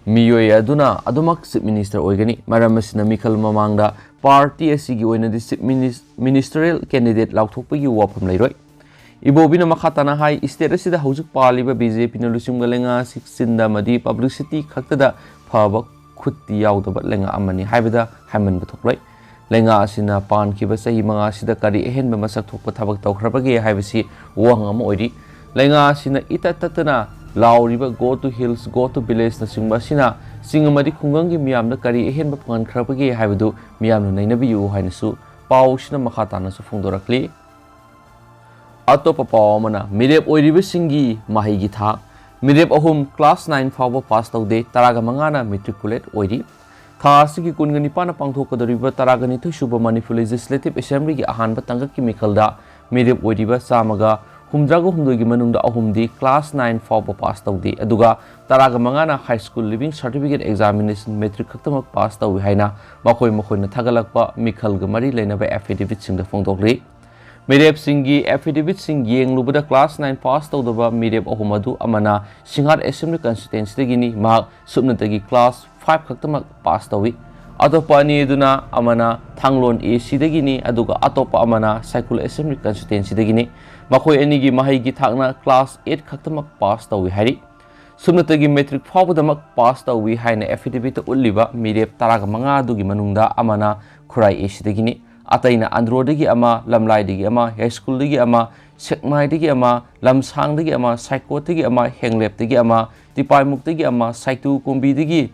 ꯃꯤꯑꯣꯏ ꯑꯗꯨꯅ ꯑꯗꯨꯃꯛ ꯆꯤꯐ ꯃꯤꯅꯤꯁꯇꯔ ꯑꯣꯏꯒꯅꯤ꯫ ꯃꯔꯝ ꯑꯁꯤꯅ ꯃꯤꯈꯜ ꯃꯃꯥꯡꯗ ꯄꯥꯔꯇꯤ ꯑꯁꯤꯒꯤ ꯑꯣꯏꯅꯗꯤ ꯆꯤꯐ ꯃꯤꯅꯤꯁ-, ꯃꯤꯅꯤꯁꯇꯔꯤꯌꯦꯜ ꯀꯦꯟꯗꯤꯗꯦꯠ ꯂꯥꯎꯊꯣꯛꯄꯒꯤ ꯋꯥꯐꯝ ꯂꯩꯔꯣꯏ꯫ ꯏꯕꯣꯕꯤꯅ ꯃꯈꯥ ꯇꯥꯅ ꯍꯥꯏ, ꯁ꯭ꯇꯦꯠ ꯑꯁꯤꯗ ꯍꯧꯖꯤꯛ ꯄꯥꯜꯂꯤꯕ ꯕꯤ ꯖꯦ ꯄꯤꯅ ꯂꯨꯆꯤꯡꯕ ꯂꯩꯉꯥꯛ ꯑꯁꯤ ꯆꯤꯟꯗ ꯑꯃꯗꯤ ꯄꯕ꯭ꯂꯤꯁꯤꯇꯤ ꯈꯛꯇꯗ ꯐꯕ ꯈꯨꯠꯇꯤ ꯌꯥꯎꯗꯕ ꯂꯩꯉꯥꯛ ꯑꯃꯅꯤ ꯍꯥꯏꯕꯗ ꯍꯥꯏꯃꯟꯕ ꯊꯣꯛꯂꯣꯏ꯫ ꯂꯩꯉꯥꯛ ꯑꯁꯤꯅ ꯄꯥꯟꯈꯤꯕ ꯆꯍꯤ ꯃꯉꯥ ꯑꯁꯤꯗ ꯀꯔꯤ ꯑꯍꯦꯟꯕ ꯃꯁꯛ ꯊꯣꯛꯄ ꯊꯕꯛ ꯇꯧꯈ꯭ꯔꯕꯒꯦ ꯍꯥꯏꯕꯁꯤ ꯋꯥꯍꯪ ꯑꯃ ꯑꯣꯏꯔꯤ꯫ ꯂꯩꯉꯥꯛ ꯑꯁꯤꯅ ꯏꯇꯠ ꯇꯠꯇꯅ ꯂꯥꯎꯔꯤꯕ "Go to hills, go to village" ꯅꯆꯤꯡꯕ ꯑꯁꯤꯅ ꯆꯤꯡ ꯑꯃꯗꯤ ꯈꯨꯡꯒꯪꯒꯤ ꯃꯤꯌꯥꯝꯗ ꯀꯔꯤ ꯑꯍꯦꯟꯕ ꯐꯪꯍꯟꯈ꯭ꯔꯕꯒꯦ ꯍꯥꯏꯕꯗꯨ ꯃꯤꯌꯥꯝꯅ ꯅꯩꯅꯕꯤꯌꯨ ꯍꯥꯏꯅꯁꯨ ꯄꯥꯎꯁꯤꯅ ꯃꯈꯥ ꯇꯥꯅꯁꯨ ꯐꯣꯡꯗꯣꯔꯛꯂꯤ꯫ ꯑꯇꯣꯞꯄ ꯄꯥꯎ ꯑꯃꯅ, ꯃꯤꯔꯦꯞ ꯑꯣꯏꯔꯤꯕꯁꯤꯡꯒꯤ ꯃꯍꯩꯒꯤ ꯊꯥꯛ꯫ ꯃꯤꯔꯦꯞ ꯑꯍꯨꯝ ꯀ꯭ꯂꯥꯁ ꯅꯥꯏꯟ ꯐꯥꯎꯕ ꯄꯥꯁ ꯇꯧꯗꯦ, ꯇꯔꯥꯒ ꯃꯉꯥꯅ ꯃꯦꯇ꯭ꯔꯤꯀꯨꯂꯦꯠ ꯑꯣꯏꯔꯤ꯫ ꯊꯥ ꯑꯁꯤꯒꯤ ꯀꯨꯟꯒ ꯅꯤꯄꯥꯟꯗ ꯄꯥꯡꯊꯣꯛꯀꯗꯧꯔꯤꯕ ꯇꯔꯥꯒ ꯅꯤꯊꯣꯏ ꯁꯨꯕ ꯃꯅꯤꯄꯨꯔ ꯂꯦꯖꯤꯁꯂꯦꯇꯤꯚ ꯑꯦꯁꯦꯝꯕ꯭ꯂꯤꯒꯤ ꯑꯍꯥꯟꯕ ꯇꯥꯡꯀꯛꯀꯤ ꯃꯤꯈꯜꯗ ꯃꯤꯔꯦꯞ ꯑꯣꯏꯔꯤꯕ ꯆꯥꯝꯃꯒ ꯍꯨꯝꯗ꯭ꯔꯥꯒ ꯍꯨꯝꯗꯣꯏꯒꯤ ꯃꯅꯨꯡꯗ ꯑꯍꯨꯝꯗꯤ ꯀ꯭ꯂꯥꯁ ꯅꯥꯏꯟ ꯐꯥꯎꯕ ꯄꯥꯁ ꯇꯧꯗꯦ, ꯑꯗꯨꯒ ꯇꯔꯥꯒ ꯃꯉꯥꯅ high school leaving certificate examination matric ꯈꯛꯇꯃꯛ ꯄꯥꯁ ꯇꯧꯏ ꯍꯥꯏꯅ ꯃꯈꯣꯏ ꯃꯈꯣꯏꯅ ꯊꯥꯒꯠꯂꯛꯄ ꯃꯤꯈꯜꯒ ꯃꯔꯤ ꯂꯩꯅꯕ ꯑꯦꯐꯤꯗꯦꯕꯤꯠꯁꯤꯡꯗ ꯐꯣꯡꯗꯣꯛꯂꯤ꯫ ꯃꯤꯔꯦꯞꯁꯤꯡꯒꯤ ꯑꯦꯐꯤꯗꯦꯕꯤꯠꯁꯤꯡ ꯌꯦꯡꯂꯨꯕꯗ ꯀ꯭ꯂꯥꯁ ꯅꯥꯏꯟ ꯄꯥꯁ ꯇꯧꯗꯕ ꯃꯤꯔꯦꯞ ꯑꯍꯨꯝ ꯑꯗꯨ ꯑꯃꯅ ꯁꯤꯡꯍꯥꯠ ꯑꯦꯁꯦꯝꯕ꯭ꯂꯤ ꯀꯟꯁꯇꯤꯇ꯭ꯋꯦꯟꯁꯤꯗꯒꯤꯅꯤ, ꯃꯍꯥꯛ ꯁꯨꯞꯅꯇꯒꯤ ꯀ꯭ꯂꯥꯁ ꯐꯥꯏꯚ ꯈꯛꯇꯃꯛ ꯄꯥꯁ ꯇꯧꯏ꯫ ꯑꯇꯣꯞꯄ ꯑꯅꯤ ꯑꯗꯨꯅ ꯑꯃꯅ ꯊꯥꯡꯂꯣꯟ ꯑꯦ ꯁꯤꯗꯒꯤꯅꯤ, ꯑꯗꯨꯒ ꯑꯇꯣꯞꯄ ꯑꯃꯅ ꯁꯥꯏꯈꯨꯜ ꯑꯦꯁꯦꯝꯕ꯭ꯂꯤ ꯀꯟꯁꯇꯤꯇ꯭ꯋꯦꯟꯁꯤꯗꯒꯤꯅꯤ꯫ ꯃꯈꯣꯏ ꯑꯅꯤꯒꯤ ꯃꯍꯩꯒꯤ ꯊꯥꯛꯅ ꯀ꯭ꯂꯥꯁ ꯑꯩꯠ ꯈꯛꯇꯃꯛ ꯄꯥꯁ ꯇꯧꯏ ꯍꯥꯏꯔꯤ꯫ ꯁꯨꯞꯅꯇꯒꯤ ꯃꯦꯇ꯭ꯔꯤꯛ ꯐꯥꯎꯕꯗꯃꯛ ꯄꯥꯁ ꯇꯧꯏ ꯍꯥꯏꯅ ꯑꯦꯐꯤꯗꯦꯕꯤꯠꯇ ꯎꯠꯂꯤꯕ ꯃꯤꯔꯦꯞ ꯇꯔꯥꯒ ꯃꯉꯥ ꯑꯗꯨꯒꯤ ꯃꯅꯨꯡꯗ ꯑꯃꯅ ꯈꯨꯔꯥꯏ ꯑꯦ ꯁꯤꯗꯒꯤꯅꯤ, ꯑꯇꯩꯅ ꯑꯟꯗ꯭ꯔꯣꯗꯒꯤ ꯑꯃ, ꯂꯝꯂꯥꯏꯗꯒꯤ ꯑꯃ, ꯌꯥꯏꯁ꯭ꯀꯨꯜꯗꯒꯤ ꯑꯃ, ꯁꯦꯛꯃꯥꯏꯗꯒꯤ ꯑꯃ, ꯂꯝꯁꯥꯡꯗꯒꯤ ꯑꯃ, ꯁꯥꯏꯀꯣꯠꯇꯒꯤ ꯑꯃ, ꯍꯦꯡꯂꯦꯞꯇꯒꯤ ꯑꯃ, ꯇꯤꯄꯥꯏꯃꯨꯛꯇꯒꯤ ꯑꯃ, ꯁꯥꯏꯇꯨ ꯀꯣꯝꯕꯤꯗꯒꯤ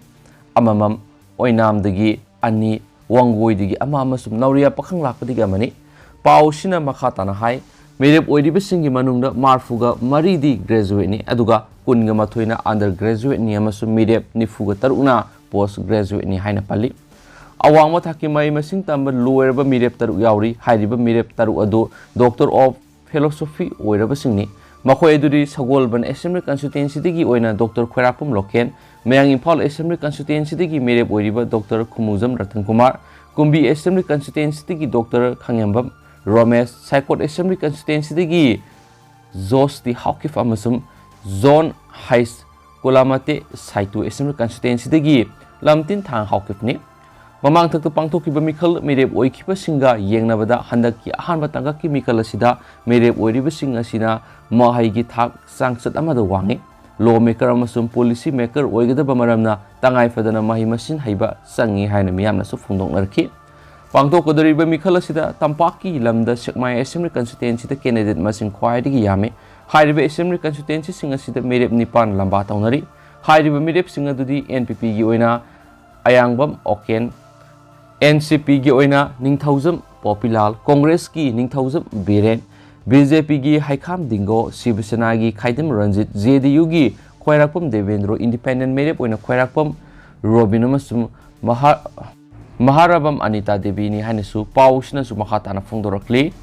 ꯑꯃꯃꯝ, ꯑꯣꯏꯅꯥꯝꯗꯒꯤ ꯑꯅꯤ, ꯋꯥꯡꯒꯣꯏꯗꯒꯤ ꯑꯃ ꯑꯃꯁꯨꯡ ꯅꯧꯔꯤꯌꯥ ꯄꯥꯈꯪ ꯂꯥꯛꯄꯗꯒꯤ ꯑꯃꯅꯤ꯫ ꯄꯥꯎꯁꯤꯅ ꯃꯈꯥ ꯇꯥꯅ ꯍꯥꯏ, ꯃꯤꯔꯦꯞ ꯑꯣꯏꯔꯤꯕꯁꯤꯡꯒꯤ ꯃꯅꯨꯡꯗ ꯃꯔꯤꯐꯨꯒ ꯃꯔꯤꯗꯤ graduateꯅꯤ, ꯑꯗꯨꯒ ꯀꯨꯟꯒ ꯃꯥꯊꯣꯏꯅ undergraduateꯅꯤ ꯑꯃꯁꯨꯡ ꯃꯤꯔꯦꯞ ꯅꯤꯐꯨꯒ ꯇꯔꯨꯛꯅ post graduateꯅꯤ ꯍꯥꯏꯅ ꯄꯜꯂꯤ꯫ ꯑꯋꯥꯡꯕ ꯊꯥꯛꯀꯤ ꯃꯍꯩ ꯃꯁꯤꯡ ꯇꯝꯕ ꯂꯣꯏꯔꯕ ꯃꯤꯔꯦꯞ ꯇꯔꯨꯛ ꯌꯥꯎꯔꯤ꯫ ꯍꯥꯏꯔꯤꯕ ꯃꯤꯔꯦꯞ ꯇꯔꯨꯛ ꯑꯗꯨ Doctor of Philosophy ꯑꯣꯏꯔꯕꯁꯤꯡꯅꯤ꯫ ꯃꯈꯣꯏ ꯑꯗꯨꯗꯤ ꯁꯒꯣꯜꯕꯟ Assembly Constituencyꯗꯒꯤ ꯑꯣꯏꯅ Doctor ꯈ꯭ꯋꯥꯏꯔꯥꯛꯄꯝ ꯂꯣꯀꯦꯟ, ꯃꯌꯥꯡ ꯏꯝꯐꯥꯜ Assembly Constituencyꯗꯒꯤ ꯃꯤꯔꯦꯞ ꯑꯣꯏꯔꯤꯕ Doctor ꯈꯨꯃꯨꯖꯝ ꯔꯇꯟ ꯀꯨꯃꯥꯔ, ꯀꯨꯝꯕꯤ Assembly Constituencyꯗꯒꯤ Doctor ꯈꯥꯉꯦꯝꯕꯝ ꯔꯣꯃꯦꯁ, ꯁꯥꯏꯀꯣꯠ Assembly Constituencyꯗꯒꯤ ꯖꯣꯁ ꯇꯤ ꯍꯥꯎꯀꯤꯞ ꯑꯃꯁꯨꯡ ꯖꯣꯟ ꯍꯩꯁ ꯀꯨꯂꯥꯃꯇꯦ, ꯁꯥꯏꯇꯨ Assembly Constituencyꯗꯒꯤ ꯂꯝꯇꯤꯟ ꯊꯥꯡ ꯍꯥꯎꯀꯤꯞꯅꯤ꯫ ꯃꯃꯥꯡꯊꯛꯇ ꯄꯥꯡꯊꯣꯛꯈꯤꯕ ꯃꯤꯈꯜ ꯃꯤꯔꯦꯞ ꯑꯣꯏꯈꯤꯕꯁꯤꯡꯒ ꯌꯦꯡꯅꯕꯗ ꯍꯟꯗꯛꯀꯤ ꯑꯍꯥꯟꯕ ꯇꯥꯡꯀꯛꯀꯤ ꯃꯤꯈꯜ ꯑꯁꯤꯗ ꯃꯤꯔꯦꯞ ꯑꯣꯏꯔꯤꯕꯁꯤꯡ ꯑꯁꯤꯅ ꯃꯍꯩꯒꯤ ꯊꯥꯛ ꯆꯥꯡꯆꯠ ꯑꯃꯗ ꯋꯥꯡꯏ꯫ Law maker ꯑꯃꯁꯨꯡ policy maker ꯑꯣꯏꯒꯗꯕ ꯃꯔꯝꯅ ꯇꯉꯥꯏ ꯐꯗꯅ ꯃꯍꯩ ꯃꯁꯤꯡ ꯍꯩꯕ ꯆꯪꯏ ꯍꯥꯏꯅ ꯃꯤꯌꯥꯝꯅꯁꯨ ꯐꯣꯡꯗꯣꯛꯅꯔꯛꯈꯤ꯫ ꯄꯥꯡꯊꯣꯛꯀꯗꯧꯔꯤꯕ ꯃꯤꯈꯜ ꯑꯁꯤꯗ ꯇꯝꯄꯥꯛꯀꯤ ꯂꯝꯗ ꯁꯦꯛꯃꯥꯏ Assembly Constituencyꯗ candidate ꯃꯁꯤꯡ ꯈ꯭ꯋꯥꯏꯗꯒꯤ ꯌꯥꯝꯃꯤ꯫ ꯍꯥꯏꯔꯤꯕ Assembly Constituencyꯁꯤꯡ ꯑꯁꯤꯗ ꯃꯤꯔꯦꯞ ꯅꯤꯄꯥꯟ ꯂꯝꯕꯥ ꯇꯧꯅꯔꯤ꯫ ꯍꯥꯏꯔꯤꯕ ꯃꯤꯔꯦꯞꯁꯤꯡ ꯑꯗꯨꯗꯤ NPPꯒꯤ ꯑꯣꯏꯅ ꯑꯌꯥꯡꯕꯝ ꯑꯣꯀꯦꯟ, NCPꯒꯤ ꯑꯣꯏꯅ ꯅꯤꯡꯊꯧꯖꯝ ꯄꯣꯄꯤꯂꯥꯜ, ꯀꯣꯡꯒ꯭ꯔꯦꯁꯀꯤ ꯅꯤꯡꯊꯧꯖꯝ ꯕꯤꯔꯦꯟ, BJPꯒꯤ ꯍꯩꯈꯥꯝ ꯗꯤꯡꯒꯣ, ꯁꯤꯕ ꯁꯦꯅꯥꯒꯤ ꯈꯥꯏꯗꯝ ꯔꯟꯖꯤꯠ, JDUꯒꯤ ꯈ꯭ꯋꯥꯏꯔꯥꯛꯄꯝ ꯗꯦꯕꯦꯟꯗ꯭ꯔꯣ, independent ꯃꯤꯔꯦꯞ ꯑꯣꯏꯅ ꯈ꯭ꯋꯥꯏꯔꯥꯛꯄꯝ ꯔꯣꯕꯤꯟ ꯑꯃꯁꯨꯡ ꯃꯍꯥ-, ꯃꯍꯥꯔꯥꯕꯝ ꯑꯅꯤꯇꯥ ꯗꯦꯕꯤꯅꯤ ꯍꯥꯏꯅꯁꯨ ꯄꯥꯎꯁꯤꯅꯁꯨ ꯃꯈꯥ ꯇꯥꯅ ꯐꯣꯡꯗꯣꯔꯛꯂꯤ꯫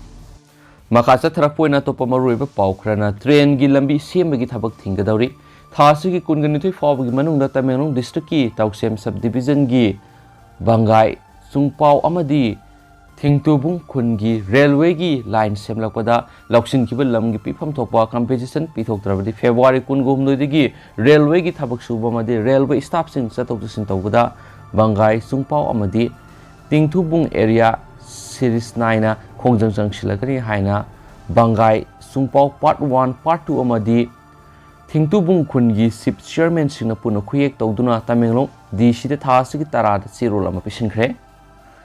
ꯃꯈꯥ ꯆꯠꯊꯔꯛꯄ ꯑꯣꯏꯅ ꯑꯇꯣꯞꯄ ꯃꯔꯨꯑꯣꯏꯕ ꯄꯥꯎ ꯈꯔꯅ, ꯇ꯭ꯔꯦꯟꯒꯤ ꯂꯝꯕꯤ ꯁꯦꯝꯕꯒꯤ ꯊꯕꯛ ꯊꯤꯡꯒꯗꯧꯔꯤ꯫ ꯊꯥ ꯑꯁꯤꯒꯤ ꯀꯨꯟꯒ ꯅꯤꯊꯣꯏ ꯐꯥꯎꯕꯒꯤ ꯃꯅꯨꯡꯗ ꯇꯃꯦꯡꯂꯣꯡ districtꯀꯤ ꯇꯧꯁꯦꯝ sub divisionꯒꯤ ꯕꯪꯒꯥꯏ ꯆꯨꯡꯄꯥꯎ ꯑꯃꯗꯤ ꯊꯤꯡꯇꯨꯕꯨꯡ ꯈꯨꯟꯒꯤ railwayꯒꯤ line ꯁꯦꯝꯂꯛꯄꯗ ꯂꯧꯁꯤꯟꯈꯤꯕ ꯂꯝꯒꯤ ꯄꯤꯐꯝ ꯊꯣꯛꯄ compensation ꯄꯤꯊꯣꯛꯇ꯭ꯔꯕꯗꯤ February ꯀꯨꯟꯒ ꯍꯨꯝꯗꯣꯏꯗꯒꯤ railwayꯒꯤ ꯊꯕꯛ ꯁꯨꯕ ꯑꯃꯗꯤ railway staffꯁꯤꯡ ꯆꯠꯊꯣꯛ ꯆꯠꯁꯤꯟ ꯇꯧꯕꯗ ꯕꯪꯒꯥꯏ ꯆꯨꯡꯄꯥꯎ ꯑꯃꯗꯤ ꯇꯤꯡꯊꯨꯕꯨꯡ area series nineꯅ ꯈꯣꯡꯖꯪ ꯆꯪꯁꯤꯜꯂꯒꯅꯤ ꯍꯥꯏꯅ ꯕꯪꯒꯥꯏ ꯆꯨꯡꯄꯥꯎ part one, part two ꯑꯃꯗꯤ ꯊꯤꯡꯇꯨꯕꯨꯡ ꯈꯨꯟꯒꯤ chief chairmanꯁꯤꯡꯅ ꯄꯨꯟꯅ ꯈꯨꯌꯦꯛ ꯇꯧꯗꯨꯅ ꯇꯃꯦꯡꯂꯣꯡ DCꯗ ꯊꯥ ꯑꯁꯤꯒꯤ ꯇꯔꯥꯗ ꯆꯦꯔꯣꯜ ꯑꯃ ꯄꯤꯁꯤꯟꯈ꯭ꯔꯦ꯫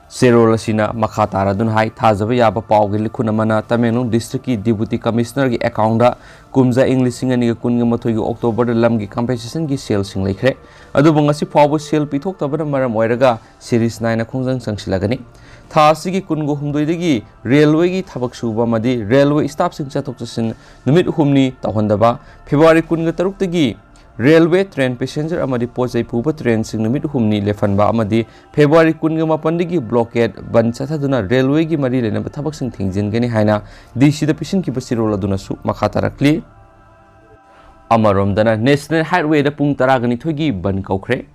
ꯆꯦꯔꯣꯜ ꯑꯁꯤꯅ ꯃꯈꯥ ꯇꯥꯔꯗꯨꯅ ꯍꯥꯏ, ꯊꯥꯖꯕ ꯌꯥꯕ ꯄꯥꯎꯒꯤ ꯂꯤꯈꯨꯟ ꯑꯃꯅ ꯇꯃꯦꯡꯂꯣꯡ district ꯀꯤ deputy commissioner ꯒꯤ account ꯗ ꯀꯨꯝꯖꯥ ꯏꯪ ꯂꯤꯁꯤꯡ ꯑꯅꯤꯒ ꯀꯨꯟꯒ ꯃꯥꯊꯣꯏꯒꯤ October ꯗ ꯂꯝꯒꯤ compensation ꯒꯤ ꯁꯦꯜꯁꯤꯡ ꯂꯩꯈ꯭ꯔꯦ꯫ ꯑꯗꯨꯕꯨ ꯉꯁꯤ ꯐꯥꯎꯕ ꯁꯦꯜ ꯄꯤꯊꯣꯛꯇꯕꯅ ꯃꯔꯝ ꯑꯣꯏꯔꯒ series ꯅꯥꯏꯅ ꯈꯣꯡꯖꯪ ꯆꯪꯁꯤꯜꯂꯒꯅꯤ꯫ ꯊꯥ ꯑꯁꯤꯒꯤ ꯀꯨꯟꯒ ꯍꯨꯝꯗꯣꯏꯗꯒꯤ railway ꯒꯤ ꯊꯕꯛ ꯁꯨꯕ ꯑꯃꯗꯤ railway staff ꯁꯤꯡ ꯆꯠꯊꯣꯛ ꯆꯠꯁꯤꯟ ꯅꯨꯃꯤꯠ ꯍꯨꯝꯅꯤ ꯇꯧꯍꯟꯗꯕ, February ꯀꯨꯟꯒ ꯇꯔꯨꯛꯇꯒꯤ railway train passenger ꯑꯃꯗꯤ ꯄꯣꯠ ꯆꯩ ꯄꯨꯕ train ꯁꯤꯡ ꯅꯨꯃꯤꯠ ꯍꯨꯝꯅꯤ ꯂꯦꯞꯍꯟꯕ ꯑꯃꯗꯤ February ꯀꯨꯟꯒ ꯃꯥꯄꯟꯗꯒꯤ blockade ꯕꯟ ꯆꯠꯊꯗꯨꯅ railway ꯒꯤ ꯃꯔꯤ ꯂꯩꯅꯕ ꯊꯕꯛꯁꯤꯡ ꯊꯤꯡꯖꯤꯟꯒꯅꯤ ꯍꯥꯏꯅ D C ꯗ ꯄꯤꯁꯤꯟꯈꯤꯕ ꯆꯦꯔꯣꯜ ꯑꯗꯨꯅꯁꯨ ꯃꯈꯥ ꯇꯥꯔꯛꯂꯤ꯫ ꯑꯃꯔꯣꯝꯗꯅ, National Highway ꯗ ꯄꯨꯡ ꯇꯔꯥꯒ ꯅꯤꯊꯣꯏꯒꯤ ꯕꯟ ꯀꯧꯈ꯭ꯔꯦ꯫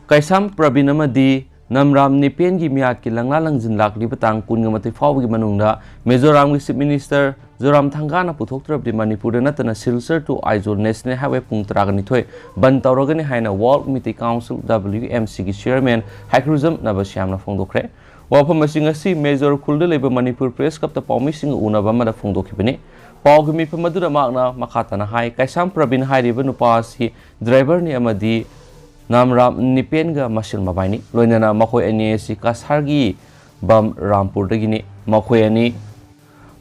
ꯀꯩꯁꯥꯝ ꯄ꯭ꯔꯕꯤꯟ ꯑꯃꯗꯤ ꯅꯝꯔꯥꯝ ꯅꯤꯄꯦꯟꯒꯤ ꯃꯤꯌꯥꯠꯀꯤ ꯂꯪꯂꯥ ꯂꯪꯖꯤꯟ ꯂꯥꯛꯂꯤꯕ ꯇꯥꯡ ꯀꯨꯟꯒ ꯃꯥꯊꯣꯏ ꯐꯥꯎꯕꯒꯤ ꯃꯅꯨꯡꯗ ꯃꯤꯖꯣꯔꯥꯝꯒꯤ Chief Minister ꯖꯣꯔꯥꯝ ꯊꯪꯒꯥꯅ ꯄꯨꯊꯣꯛꯇ꯭ꯔꯕꯗꯤ ꯃꯅꯤꯄꯨꯔꯗ ꯅꯠꯇꯅ Silchar to Aizawl National Highway ꯄꯨꯡ ꯇꯔꯥꯒ ꯅꯤꯊꯣꯏ ꯕꯟ ꯇꯧꯔꯒꯅꯤ ꯍꯥꯏꯅ World Meitei Council, W M C ꯒꯤ chairman ꯍꯩꯀ꯭ꯔꯨꯖꯝ ꯅꯕꯁ꯭ꯌꯥꯝꯅ ꯐꯣꯡꯗꯣꯛꯈ꯭ꯔꯦ꯫ ꯋꯥꯐꯝ ꯑꯁꯤ ꯉꯁꯤ ꯃꯦꯖꯣꯔ ꯈꯨꯜꯗ ꯂꯩꯕ ꯃꯅꯤꯄꯨꯔ Press Club ꯇ ꯄꯥꯎꯃꯤꯁꯤꯡꯒ ꯎꯅꯕ ꯑꯃꯗ ꯐꯣꯡꯗꯣꯛꯈꯤꯕꯅꯤ꯫ ꯄꯥꯎꯒꯤ ꯃꯤꯐꯝ ꯑꯗꯨꯗ ꯃꯍꯥꯛꯅ ꯃꯈꯥ ꯇꯥꯅ ꯍꯥꯏ, ꯀꯩꯁꯥꯝ ꯄ꯭ꯔꯕꯤꯟ ꯍꯥꯏꯔꯤꯕ ꯅꯨꯄꯥ ꯑꯁꯤ driver ꯅꯤ ꯑꯃꯗꯤ ꯅꯥꯝꯔꯥꯝ ꯅꯤꯄꯦꯟꯒ ꯃꯁꯦꯜ ꯃꯕꯥꯏꯅꯤ꯫ ꯂꯣꯏꯅꯅ ꯃꯈꯣꯏ ꯑꯅꯤ ꯑꯁꯤ ꯀꯁꯥꯔꯒꯤ ꯕꯝ ꯔꯥꯝꯄꯨꯔꯗꯒꯤꯅꯤ꯫ ꯃꯈꯣꯏ ꯑꯅꯤ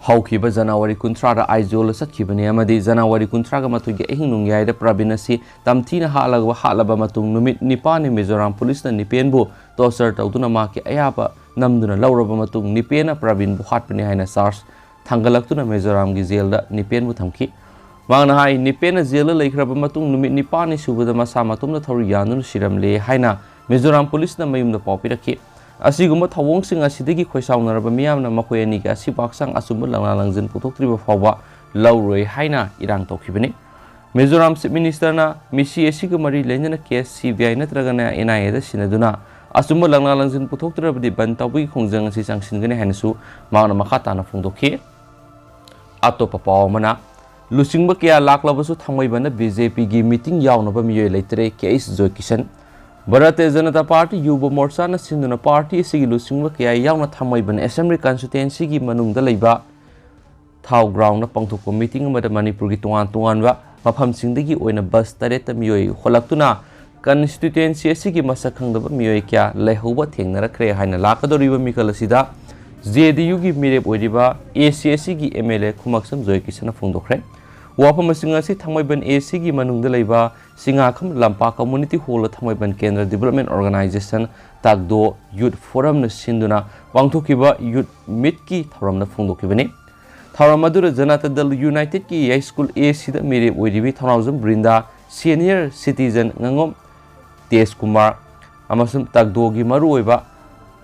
ꯍꯧꯈꯤꯕ ꯖꯅꯋꯥꯔꯤ ꯀꯨꯟꯊ꯭ꯔꯥꯗ ꯑꯥꯏꯖꯣꯜꯗ ꯆꯠꯈꯤꯕꯅꯤ ꯑꯃꯗꯤ ꯖꯅꯋꯥꯔꯤ ꯀꯨꯟꯊ꯭ꯔꯥꯒ ꯃꯥꯊꯣꯏꯒꯤ ꯑꯍꯤꯡ ꯅꯣꯡꯌꯥꯏꯗ ꯄ꯭ꯔꯕꯤꯟ ꯑꯁꯤ ꯇꯝꯊꯤꯅ ꯍꯥꯠꯂꯒ, ꯍꯥꯠꯂꯕ ꯃꯇꯨꯡ ꯅꯨꯃꯤꯠ ꯅꯤꯄꯥꯟꯅꯤ ꯃꯤꯖꯣꯔꯥꯝ ꯄꯨꯂꯤꯁꯅ ꯅꯤꯄꯦꯟꯕꯨ torture ꯇꯧꯗꯨꯅ ꯃꯍꯥꯛꯀꯤ ꯑꯌꯥꯕ ꯅꯝꯗꯨꯅ ꯂꯧꯔꯕ ꯃꯇꯨꯡ ꯅꯤꯄꯦꯟꯅ ꯄ꯭ꯔꯕꯤꯟꯕꯨ ꯍꯥꯠꯄꯅꯤ ꯍꯥꯏꯅ charge ꯊꯥꯡꯒꯠꯂꯛꯇꯨꯅ ꯃꯤꯖꯣꯔꯥꯝꯒꯤ ꯖꯦꯜꯗ ꯅꯤꯄꯦꯟꯕꯨ ꯊꯝꯈꯤ꯫ ꯃꯍꯥꯛꯅ ꯍꯥꯏ, ꯅꯤꯄꯦꯟꯅ ꯖꯦꯜꯗ ꯂꯩꯈ꯭ꯔꯕ ꯃꯇꯨꯡ ꯅꯨꯃꯤꯠ ꯅꯤꯄꯥꯟꯅꯤ ꯁꯨꯕꯗ ꯃꯁꯥ ꯃꯇꯣꯝꯇ ꯊꯧꯔꯤ ꯌꯥꯟꯗꯨꯅ ꯁꯤꯔꯝꯂꯦ ꯍꯥꯏꯅ ꯃꯤꯖꯣꯔꯥꯝ ꯄꯨꯂꯤꯁꯅ ꯃꯌꯨꯝꯗ ꯄꯥꯎ ꯄꯤꯔꯛꯈꯤ꯫ ꯑꯁꯤꯒꯨꯝꯕ ꯊꯧꯑꯣꯡꯁꯤꯡ ꯑꯁꯤꯗꯒꯤ ꯈꯣꯏꯁꯥꯎꯅꯔꯕ ꯃꯤꯌꯥꯝꯅ ꯃꯈꯣꯏ ꯑꯅꯤꯒꯤ ꯑꯁꯤꯕ ꯍꯛꯆꯥꯡ ꯑꯆꯨꯝꯕ ꯂꯪꯂꯥ ꯂꯪꯖꯤꯟ ꯄꯨꯊꯣꯛꯇ꯭ꯔꯤꯕ ꯐꯥꯎꯕ ꯂꯧꯔꯣꯏ ꯍꯥꯏꯅ ꯏꯔꯥꯡ ꯇꯧꯈꯤꯕꯅꯤ꯫ ꯃꯤꯖꯣꯔꯥꯝ Chief Minister ꯅ ꯃꯤꯁꯤ ꯑꯁꯤꯒ ꯃꯔꯤ ꯂꯩꯅꯅ case C B I ꯅꯠꯇ꯭ꯔꯒꯅ N I A ꯗ ꯁꯤꯟꯅꯗꯨꯅ ꯑꯆꯨꯝꯕ ꯂꯪꯂꯥ ꯂꯪꯖꯤꯟ ꯄꯨꯊꯣꯛꯇ꯭ꯔꯕꯗꯤ ꯕꯟ ꯇꯧꯕꯒꯤ ꯈꯣꯡꯖꯪ ꯑꯁꯤ ꯆꯪꯁꯤꯟꯒꯅꯤ ꯍꯥꯏꯅꯁꯨ ꯃꯍꯥꯛꯅ ꯃꯈꯥ ꯇꯥꯅ ꯐꯣꯡꯗꯣꯛꯈꯤ꯫ ꯑꯇꯣꯞꯄ ꯄꯥꯎ ꯑꯃꯅ, ꯂꯨꯆꯤꯡꯕ ꯀꯌꯥ ꯂꯥꯛꯂꯕꯁꯨ ꯊꯥꯡꯃꯩꯕꯟꯗ B J P ꯒꯤ meeting ꯌꯥꯎꯅꯕ ꯃꯤꯑꯣꯏ ꯂꯩꯇ꯭ꯔꯦ, K H ꯖꯣꯏꯀꯤꯁꯟ꯫ ꯚꯥꯔꯇꯤꯌ ꯖꯅꯇꯥ ꯄꯥꯔꯇꯤ, ꯌꯨꯕ ꯃꯣꯔꯆꯥꯅ ꯁꯤꯟꯗꯨꯅ ꯄꯥꯔꯇꯤ ꯑꯁꯤꯒꯤ ꯂꯨꯆꯤꯡꯕ ꯀꯌꯥ ꯌꯥꯎꯅ ꯊꯥꯡꯃꯩꯕꯟ Assembly Constituency ꯒꯤ ꯃꯅꯨꯡꯗ ꯂꯩꯕ ꯊꯥꯎ ground ꯗ ꯄꯥꯡꯊꯣꯛꯄ meeting ꯑꯃꯗ ꯃꯅꯤꯄꯨꯔꯒꯤ ꯇꯣꯉꯥꯟ ꯇꯣꯉꯥꯟꯕ ꯃꯐꯝꯁꯤꯡꯗꯒꯤ ꯑꯣꯏꯅ bus ꯇꯔꯦꯠꯇ ꯃꯤꯑꯣꯏ ꯍꯣꯜꯂꯛꯇꯨꯅ ꯀꯟꯁꯇꯤꯇ꯭ꯋꯦꯟꯁꯤ ꯑꯁꯤꯒꯤ ꯃꯁꯛ ꯈꯪꯗꯕ ꯃꯤꯑꯣꯏ ꯀꯌꯥ ꯂꯩꯍꯧꯕ ꯊꯦꯡꯅꯔꯛꯈ꯭ꯔꯦ ꯍꯥꯏꯅ ꯂꯥꯛꯀꯗꯧꯔꯤꯕ ꯃꯤꯈꯜ ꯑꯁꯤꯗ ꯖꯦ ꯗꯤ ꯌꯨꯒꯤ ꯃꯤꯔꯦꯞ ꯑꯣꯏꯔꯤꯕ ꯑꯦ ꯁꯤ ꯑꯦꯁ ꯁꯤꯒꯤ ꯑꯦꯝ ꯑꯦꯜ ꯑꯦ ꯈꯨꯃꯥꯛꯁꯝ ꯖꯣꯏꯀꯤꯁꯟꯅ ꯐꯣꯡꯗꯣꯛꯈ꯭ꯔꯦ꯫ ꯋꯥꯐꯝꯁꯤꯡ ꯑꯁꯤ ꯊꯥꯡꯃꯩꯕꯟ ꯑꯦ ꯁꯤꯒꯤ ꯃꯅꯨꯡꯗ ꯂꯩꯕ ꯁꯤꯡꯉꯥꯈꯝ ꯂꯝꯄꯥꯛ ꯀꯝꯃꯨꯅꯤꯇꯤ ꯍꯣꯜꯗ ꯊꯥꯡꯃꯩꯕꯟ ꯀꯦꯟꯗ꯭ꯔ ꯗꯤꯕꯂꯞꯃꯦꯟ ꯑꯣꯔꯒꯅꯥꯏꯖꯦꯁꯟ, ꯇꯥꯛꯗꯣ ꯌꯨꯠ ꯐꯣꯔꯝꯅ ꯁꯤꯟꯗꯨꯅ ꯄꯥꯡꯊꯣꯛꯈꯤꯕ ꯌꯨꯠ ꯃꯤꯠꯀꯤ ꯊꯧꯔꯝꯗ ꯐꯣꯡꯗꯣꯛꯈꯤꯕꯅꯤ꯫ ꯊꯧꯔꯝ ꯑꯗꯨꯗ ꯖꯅꯇꯥ ꯗꯜ ꯌꯨꯅꯥꯏꯇꯦꯗꯀꯤ ꯌꯥꯏꯁ꯭ꯀꯨꯜ ꯑꯦ ꯁꯤꯗ ꯃꯤꯔꯦꯞ ꯑꯣꯏꯔꯤꯕꯤ ꯊꯧꯅꯥꯎꯖꯝ ꯕ꯭ꯔꯤꯟꯗꯥ, ꯁꯦꯅꯤꯌꯔ ꯁꯤꯇꯤꯖꯟ ꯉꯉꯣꯝ ꯇꯦꯖꯀꯨꯃꯥꯔ ꯑꯃꯁꯨꯡ ꯇꯥꯛꯗꯣꯒꯤ ꯃꯔꯨꯑꯣꯏꯕ,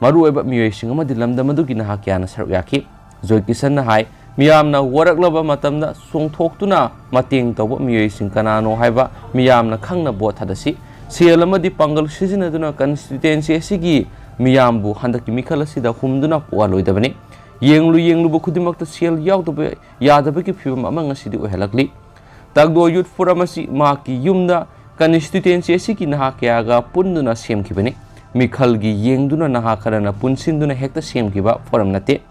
ꯃꯔꯨꯑꯣꯏꯕ ꯃꯤꯑꯣꯏꯁꯤꯡ ꯑꯃꯗꯤ ꯂꯝꯗꯝ ꯑꯗꯨꯒꯤ ꯅꯍꯥ ꯀꯌꯥꯅ ꯁꯔꯨꯛ ꯌꯥꯈꯤ꯫ ꯖꯣꯏꯀꯤꯁꯟꯅ ꯍꯥꯏ, ꯃꯤꯌꯥꯝꯅ ꯋꯥꯔꯛꯂꯕ ꯃꯇꯝꯗ ꯆꯣꯡꯊꯣꯛꯇꯨꯅ ꯃꯇꯦꯡ ꯇꯧꯕ ꯃꯤꯑꯣꯏꯁꯤꯡ ꯀꯅꯥꯅꯣ ꯍꯥꯏꯕ ꯃꯤꯌꯥꯝꯅ ꯈꯪꯅ ꯚꯣꯠ ꯊꯥꯗꯁꯤ꯫ ꯁꯦꯜ ꯑꯃꯗꯤ ꯄꯥꯡꯒꯜ ꯁꯤꯖꯤꯟꯅꯗꯨꯅ ꯀꯟꯁꯇꯤꯇ꯭ꯋꯦꯟꯁꯤ ꯑꯁꯤꯒꯤ ꯃꯤꯌꯥꯝꯕꯨ ꯍꯟꯗꯛꯀꯤ ꯃꯤꯈꯜ ꯑꯁꯤꯗ ꯍꯨꯝꯗꯨꯅ ꯄꯣꯛꯍꯜꯂꯣꯏꯗꯕꯅꯤ꯫ ꯌꯦꯡꯂꯨ ꯌꯦꯡꯂꯨꯕ ꯈꯨꯗꯤꯡꯃꯛꯇ ꯁꯦꯜ ꯌꯥꯎꯗꯕ ꯌꯥꯗꯕꯒꯤ ꯐꯤꯕꯝ ꯑꯃ ꯉꯁꯤꯗꯤ ꯑꯣꯏꯍꯜꯂꯛꯂꯤ꯫ ꯇꯥꯛꯗꯣ ꯌꯨꯠ ꯐꯣꯔꯝ ꯑꯁꯤ ꯃꯍꯥꯛꯀꯤ ꯌꯨꯝꯗ ꯀꯟꯁꯇꯤꯇ꯭ꯋꯦꯟꯁꯤ ꯑꯁꯤꯒꯤ ꯅꯍꯥ ꯀꯌꯥꯒ ꯄꯨꯟꯗꯨꯅ ꯁꯦꯝꯈꯤꯕꯅꯤ꯫ ꯃꯤꯈꯜꯒꯤ ꯌꯦꯡꯗꯨꯅ ꯅꯍꯥ ꯈꯔꯅ ꯄꯨꯟꯁꯤꯟꯗꯨꯅ ꯍꯦꯛꯇ ꯁꯦꯝꯈꯤꯕ ꯐꯣꯔꯝ ꯅꯠꯇꯦ꯫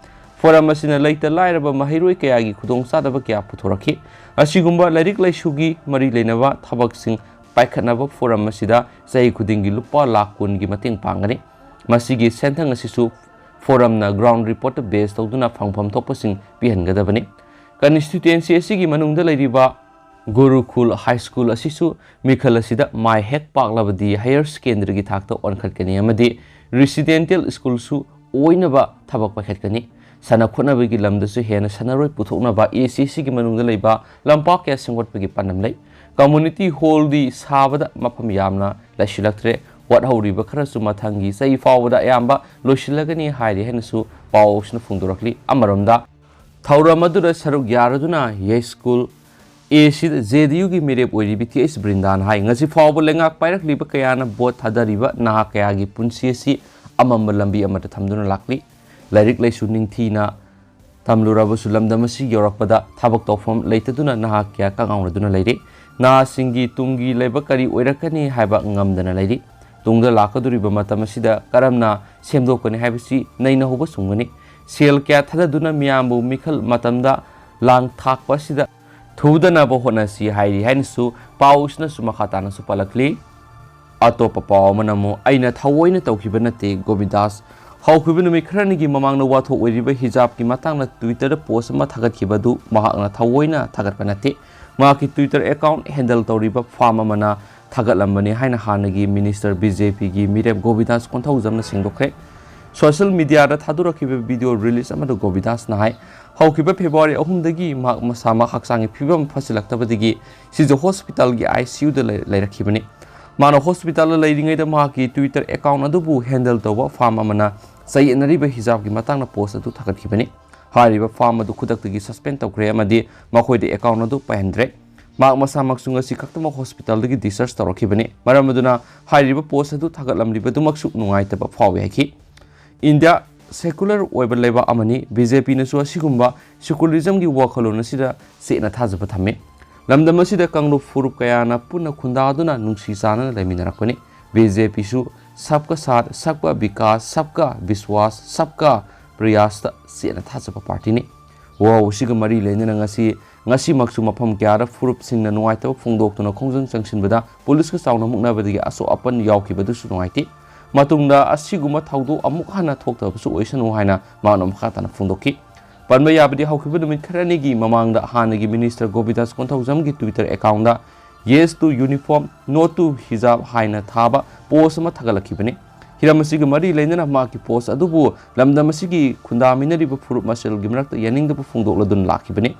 ꯐꯣꯔꯝ ꯑꯁꯤꯅ ꯂꯩꯇ ꯂꯥꯏꯔꯕ ꯃꯍꯩꯔꯣꯏ ꯀꯌꯥꯒꯤ ꯈꯨꯗꯣꯡꯆꯥꯗꯕ ꯀꯌꯥ ꯄꯨꯊꯣꯔꯛꯈꯤ꯫ ꯑꯁꯤꯒꯨꯝꯕ ꯂꯥꯏꯔꯤꯛ ꯂꯥꯏꯁꯨꯒꯤ ꯃꯔꯤ ꯂꯩꯅꯕ ꯊꯕꯛꯁꯤꯡ ꯄꯥꯏꯈꯠꯅꯕ ꯐꯣꯔꯝ ꯑꯁꯤꯗ ꯆꯍꯤ ꯈꯨꯗꯤꯡꯒꯤ ꯂꯨꯄꯥ ꯂꯥꯈ ꯀꯨꯟꯒꯤ ꯃꯇꯦꯡ ꯄꯥꯡꯒꯅꯤ꯫ ꯃꯁꯤꯒꯤ ꯁꯦꯟꯊꯪ ꯑꯁꯤꯁꯨ ꯐꯣꯔꯝꯅ ꯒ꯭ꯔꯥꯎꯟ ꯔꯤꯄꯣꯔꯠꯇ ꯕꯦꯖ ꯇꯧꯗꯨꯅ ꯐꯪꯐꯝ ꯊꯣꯛꯄꯁꯤꯡ ꯄꯤꯍꯟꯒꯗꯕꯅꯤ꯫ ꯀꯟꯁꯇꯤꯇ꯭ꯋꯦꯟꯁꯤ ꯑꯁꯤꯒꯤ ꯃꯅꯨꯡꯗ ꯂꯩꯔꯤꯕ ꯒꯨꯔꯨꯀꯨꯜ ꯍꯥꯏ ꯁ꯭ꯀꯨꯜ ꯑꯁꯤꯁꯨ ꯃꯤꯈꯜ ꯑꯁꯤꯗ ꯃꯥꯏ ꯍꯦꯛ ꯄꯥꯛꯂꯕꯗꯤ ꯍꯥꯌꯔ ꯁꯦꯀꯦꯟꯗꯔꯤꯒꯤ ꯊꯥꯛꯇ ꯑꯣꯟꯈꯠꯀꯅꯤ ꯑꯃꯗꯤ ꯔꯦꯁꯤꯗꯦꯟꯇꯦꯜ ꯁ꯭ꯀꯨꯜꯁꯨ ꯑꯣꯏꯅꯕ ꯊꯕꯛ ꯄꯥꯏꯈꯠꯀꯅꯤ꯫ ꯁꯥꯟꯅ ꯈꯣꯠꯅꯕꯒꯤ ꯂꯝꯗꯁꯨ ꯍꯦꯟꯅ ꯁꯥꯟꯅꯔꯣꯏ ꯄꯨꯊꯣꯛꯅꯕ ꯑꯦ ꯁꯤ ꯁꯤꯒꯤ ꯃꯅꯨꯡꯗ ꯂꯩꯕ ꯂꯝꯄꯥꯛ ꯀꯌꯥ ꯁꯦꯝꯒꯠꯄꯒꯤ ꯄꯥꯟꯗꯝ ꯂꯩ꯫ ꯀꯝꯃꯨꯅꯤꯇꯤ ꯍꯣꯜꯗꯤ ꯁꯥꯕꯗ ꯃꯐꯝ ꯌꯥꯝꯅ ꯂꯩꯁꯤꯜꯂꯛꯇ꯭ꯔꯦ꯫ ꯋꯥꯠꯍꯧꯔꯤꯕ ꯈꯔꯁꯨ ꯃꯊꯪꯒꯤ ꯆꯍꯤ ꯐꯥꯎꯕꯗ ꯑꯌꯥꯝꯕ ꯂꯣꯏꯁꯤꯜꯂꯒꯅꯤ ꯍꯥꯏꯔꯤ ꯍꯥꯏꯅꯁꯨ ꯄꯥꯎꯁꯤꯅ ꯐꯣꯡꯗꯣꯔꯛꯂꯤ꯫ ꯑꯃꯔꯣꯝꯗ ꯊꯧꯔꯝ ꯑꯗꯨꯗ ꯁꯔꯨꯛ ꯌꯥꯔꯗꯨꯅ ꯌꯥꯏꯁ꯭ꯀꯨꯜ ꯑꯦ ꯁꯤꯗ ꯖꯦ ꯗꯤ ꯌꯨꯒꯤ ꯃꯤꯔꯦꯞ ꯑꯣꯏꯔꯤꯕꯤ ꯇꯤ ꯑꯩꯆ ꯕ꯭ꯔꯤꯟꯗꯥꯅ ꯍꯥꯏ, ꯉꯁꯤ ꯐꯥꯎꯕ ꯂꯩꯉꯥꯛ ꯄꯥꯏꯔꯛꯂꯤꯕ ꯀꯌꯥꯅ ꯚꯣꯠ ꯊꯥꯗꯔꯤꯕ ꯅꯍꯥ ꯀꯌꯥꯒꯤ ꯄꯨꯟꯁꯤ ꯑꯁꯤ ꯑꯃꯝꯕ ꯂꯝꯕꯤ ꯑꯃꯗ ꯊꯝꯗꯨꯅ ꯂꯥꯛꯂꯤ꯫ ꯂꯥꯏꯔꯤꯛ ꯂꯥꯏꯁꯨ ꯅꯤꯡꯊꯤꯅ ꯇꯝꯂꯨꯔꯕꯁꯨ ꯂꯝꯗꯝ ꯑꯁꯤ ꯌꯧꯔꯛꯄꯗ ꯊꯕꯛ ꯇꯧꯐꯝ ꯂꯩꯇꯗꯨꯅ ꯅꯍꯥ ꯀꯌꯥ ꯀꯉꯥꯎꯅꯗꯨꯅ ꯂꯩꯔꯤ꯫ ꯅꯍꯥꯁꯤꯡꯒꯤ ꯇꯨꯡꯒꯤ ꯂꯩꯕꯥꯛ ꯀꯔꯤ ꯑꯣꯏꯔꯛꯀꯅꯤ ꯍꯥꯏꯕ ꯉꯝꯗꯅ ꯂꯩꯔꯤ꯫ ꯇꯨꯡꯗ ꯂꯥꯛꯀꯗꯧꯔꯤꯕ ꯃꯇꯝ ꯑꯁꯤꯗ ꯀꯔꯝꯅ ꯁꯦꯝꯗꯣꯛꯀꯅꯤ ꯍꯥꯏꯕꯁꯤ ꯅꯩꯅꯍꯧꯕ ꯆꯨꯝꯒꯅꯤ꯫ ꯁꯦꯜ ꯀꯌꯥ ꯊꯥꯗꯗꯨꯅ ꯃꯤꯌꯥꯝꯕꯨ ꯃꯤꯈꯜ ꯃꯇꯝꯗ ꯂꯥꯡ ꯊꯥꯛꯄ ꯑꯁꯤꯗ ꯊꯨꯗꯅꯕ ꯍꯣꯠꯅꯁꯤ ꯍꯥꯏꯔꯤ ꯍꯥꯏꯅꯁꯨ ꯄꯥꯎꯁꯤꯅꯁꯨ ꯃꯈꯥ ꯇꯥꯅꯁꯨ ꯄꯜꯂꯛꯂꯤ꯫ ꯑꯇꯣꯞꯄ ꯄꯥꯎ ꯑꯃꯅ ꯑꯃꯨꯛ, "ꯑꯩꯅ ꯊꯑꯣꯏꯅ ꯇꯧꯈꯤꯕ ꯅꯠꯇꯦ" ꯒꯣꯕꯤꯟꯗꯥꯁ꯫ ꯍꯧꯈꯤꯕ ꯅꯨꯃꯤꯠ ꯈꯔꯅꯤꯒꯤ ꯃꯃꯥꯡꯗ ꯋꯥꯊꯣꯛ ꯑꯣꯏꯔꯤꯕ ꯍꯤꯖꯥꯕꯀꯤ ꯃꯇꯥꯡꯗ Twitter-ꯗ post ꯑꯃ ꯊꯥꯒꯠꯈꯤꯕ ꯑꯗꯨ ꯃꯍꯥꯛꯅ ꯊꯑꯣꯏꯅ ꯊꯥꯒꯠꯄ ꯅꯠꯇꯦ꯫ ꯃꯍꯥꯛꯀꯤ Twitter account handle ꯇꯧꯔꯤꯕ firm ꯑꯃꯅ ꯊꯥꯒꯠꯂꯝꯕꯅꯤ ꯍꯥꯏꯅ ꯍꯥꯟꯅꯒꯤ minister B J P-ꯒꯤ ꯃꯤꯔꯦꯞ ꯒꯣꯕꯤꯟꯗꯥꯁ ꯀꯣꯟꯊꯧꯖꯝꯅ ꯁꯦꯡꯗꯣꯛꯈ꯭ꯔꯦ꯫ Social media-ꯗ ꯊꯥꯗꯣꯔꯛꯈꯤꯕ video release ꯑꯃꯗ ꯒꯣꯕꯤꯟꯗꯥꯁꯅ ꯍꯥꯏ, ꯍꯧꯈꯤꯕ February ꯑꯍꯨꯝꯗꯒꯤ ꯃꯍꯥꯛ ꯃꯁꯥꯃꯛ ꯍꯛꯆꯥꯡꯒꯤ ꯐꯤꯕꯝ ꯐꯠꯁꯤꯜꯂꯛꯇꯕꯗꯒꯤ ꯁꯤꯖ hospital-ꯒꯤ I C U-ꯗ ꯂꯩ-, ꯂꯩꯔꯛꯈꯤꯕꯅꯤ꯫ ꯃꯥꯅ hospital-ꯗ ꯂꯩꯔꯤꯉꯩꯗ ꯃꯍꯥꯛꯀꯤ Twitter account ꯑꯗꯨꯕꯨ handle ꯇꯧꯕ firm ꯑꯃꯅ ꯆꯌꯦꯠꯅꯔꯤꯕ ꯍꯤꯖꯥꯕꯀꯤ ꯃꯇꯥꯡꯗ post ꯑꯗꯨ ꯊꯥꯒꯠꯈꯤꯕꯅꯤ꯫ ꯍꯥꯏꯔꯤꯕ firm ꯑꯗꯨ ꯈꯨꯗꯛꯇꯒꯤ suspend ꯇꯧꯈ꯭ꯔꯦ ꯑꯃꯗꯤ ꯃꯈꯣꯏꯗ account ꯑꯗꯨ ꯄꯥꯏꯍꯟꯗ꯭ꯔꯦ꯫ ꯃꯍꯥꯛ ꯃꯁꯥꯃꯛꯁꯨ ꯉꯁꯤ ꯈꯛꯇꯃꯛ hospital-ꯗꯒꯤ discharge ꯇꯧꯔꯛꯈꯤꯕꯅꯤ꯫ ꯃꯔꯝ ꯑꯗꯨꯅ ꯍꯥꯏꯔꯤꯕ post ꯑꯗꯨ ꯊꯥꯒꯠꯂꯝꯂꯤꯕꯗꯨꯃꯛꯁꯨ ꯅꯨꯡꯉꯥꯏꯇꯕ ꯐꯥꯎꯏ ꯍꯥꯏꯈꯤ꯫ India secular ꯑꯣꯏꯕ ꯂꯩꯕꯥꯛ ꯑꯃꯅꯤ꯫ B J P-ꯅꯁꯨ ꯑꯁꯤꯒꯨꯝꯕ secularism-ꯒꯤ ꯋꯥꯈꯜꯂꯣꯟ ꯑꯁꯤꯗ ꯆꯦꯠꯅ ꯊꯥꯖꯕ ꯊꯝꯃꯤ꯫ ꯂꯝꯗꯝ ꯑꯁꯤꯗ ꯀꯥꯡꯂꯨꯞ ꯐꯨꯔꯨꯞ ꯀꯌꯥꯅ ꯄꯨꯟꯅ ꯈꯨꯟꯗꯥꯗꯨꯅ ꯅꯨꯡꯁꯤ ꯆꯥꯟꯅꯅ ꯂꯩꯃꯤꯟꯅꯔꯛꯄꯅꯤ꯫ B J P-ꯁꯨ "Sabka Saath, Sabka Vikas, Sabka Vishwas, Sabka Prayas"ꯇ ꯆꯦꯠꯅ ꯊꯥꯖꯕ party-ꯅꯤ꯫ ꯋꯥꯍꯧꯕꯁꯤꯒ ꯃꯔꯤ ꯂꯩꯅꯅ ꯉꯁꯤ, ꯉꯁꯤꯃꯛꯁꯨ ꯃꯐꯝ ꯀꯌꯥꯗ ꯐꯨꯔꯨꯞꯁꯤꯡꯅ ꯅꯨꯡꯉꯥꯏꯇꯕ ꯐꯣꯡꯗꯣꯛꯇꯨꯅ ꯈꯣꯡꯖꯪ ꯆꯪꯁꯤꯟꯕꯗ police-ꯀ ꯆꯥꯎꯅ ꯃꯨꯛꯅꯕꯗꯒꯤ ꯑꯁꯣꯛ ꯑꯄꯟ ꯌꯥꯎꯈꯤꯕꯗꯨꯁꯨ ꯅꯨꯡꯉꯥꯏꯇꯦ꯫ ꯃꯇꯨꯡꯗ ꯑꯁꯤꯒꯨꯝꯕ ꯊꯧꯗꯣꯛ ꯑꯃꯨꯛ ꯍꯟꯅ ꯊꯣꯛꯇꯕꯁꯨ ꯑꯣꯏꯁꯅꯨ ꯍꯥꯏꯅ ꯃꯍꯥꯛꯅ ꯃꯈꯥ ꯇꯥꯅ ꯐꯣꯡꯗꯣꯛꯈꯤ꯫ ꯄꯟꯕ ꯌꯥꯕꯗꯤ, ꯍꯧꯈꯤꯕ ꯅꯨꯃꯤꯠ ꯈꯔꯅꯤꯒꯤ ꯃꯃꯥꯡꯗ ꯍꯥꯟꯅꯒꯤ minister ꯒꯣꯕꯤꯟꯗꯥꯁ ꯀꯣꯟꯊꯧꯖꯝꯒꯤ Twitter account-ꯗ "Yes to uniform, no to hijab" ꯍꯥꯏꯅ ꯊꯥꯕ post ꯑꯃ ꯊꯥꯒꯠꯂꯛꯈꯤꯕꯅꯤ꯫ ꯍꯤꯔꯝ ꯑꯁꯤꯒ ꯃꯔꯤ ꯂꯩꯅꯅ ꯃꯍꯥꯛꯀꯤ post ꯑꯗꯨꯕꯨ ꯂꯝꯗꯝ ꯑꯁꯤꯒꯤ ꯈꯨꯟꯗꯥꯃꯤꯟꯅꯔꯤꯕ ꯐꯨꯔꯨꯞ ꯃꯁꯦꯜꯒꯤ ꯃꯔꯛꯇ ꯌꯥꯅꯤꯡꯗꯕ ꯐꯣꯡꯗꯣꯛꯂꯗꯨꯅ ꯂꯥꯛꯈꯤꯕꯅꯤ꯫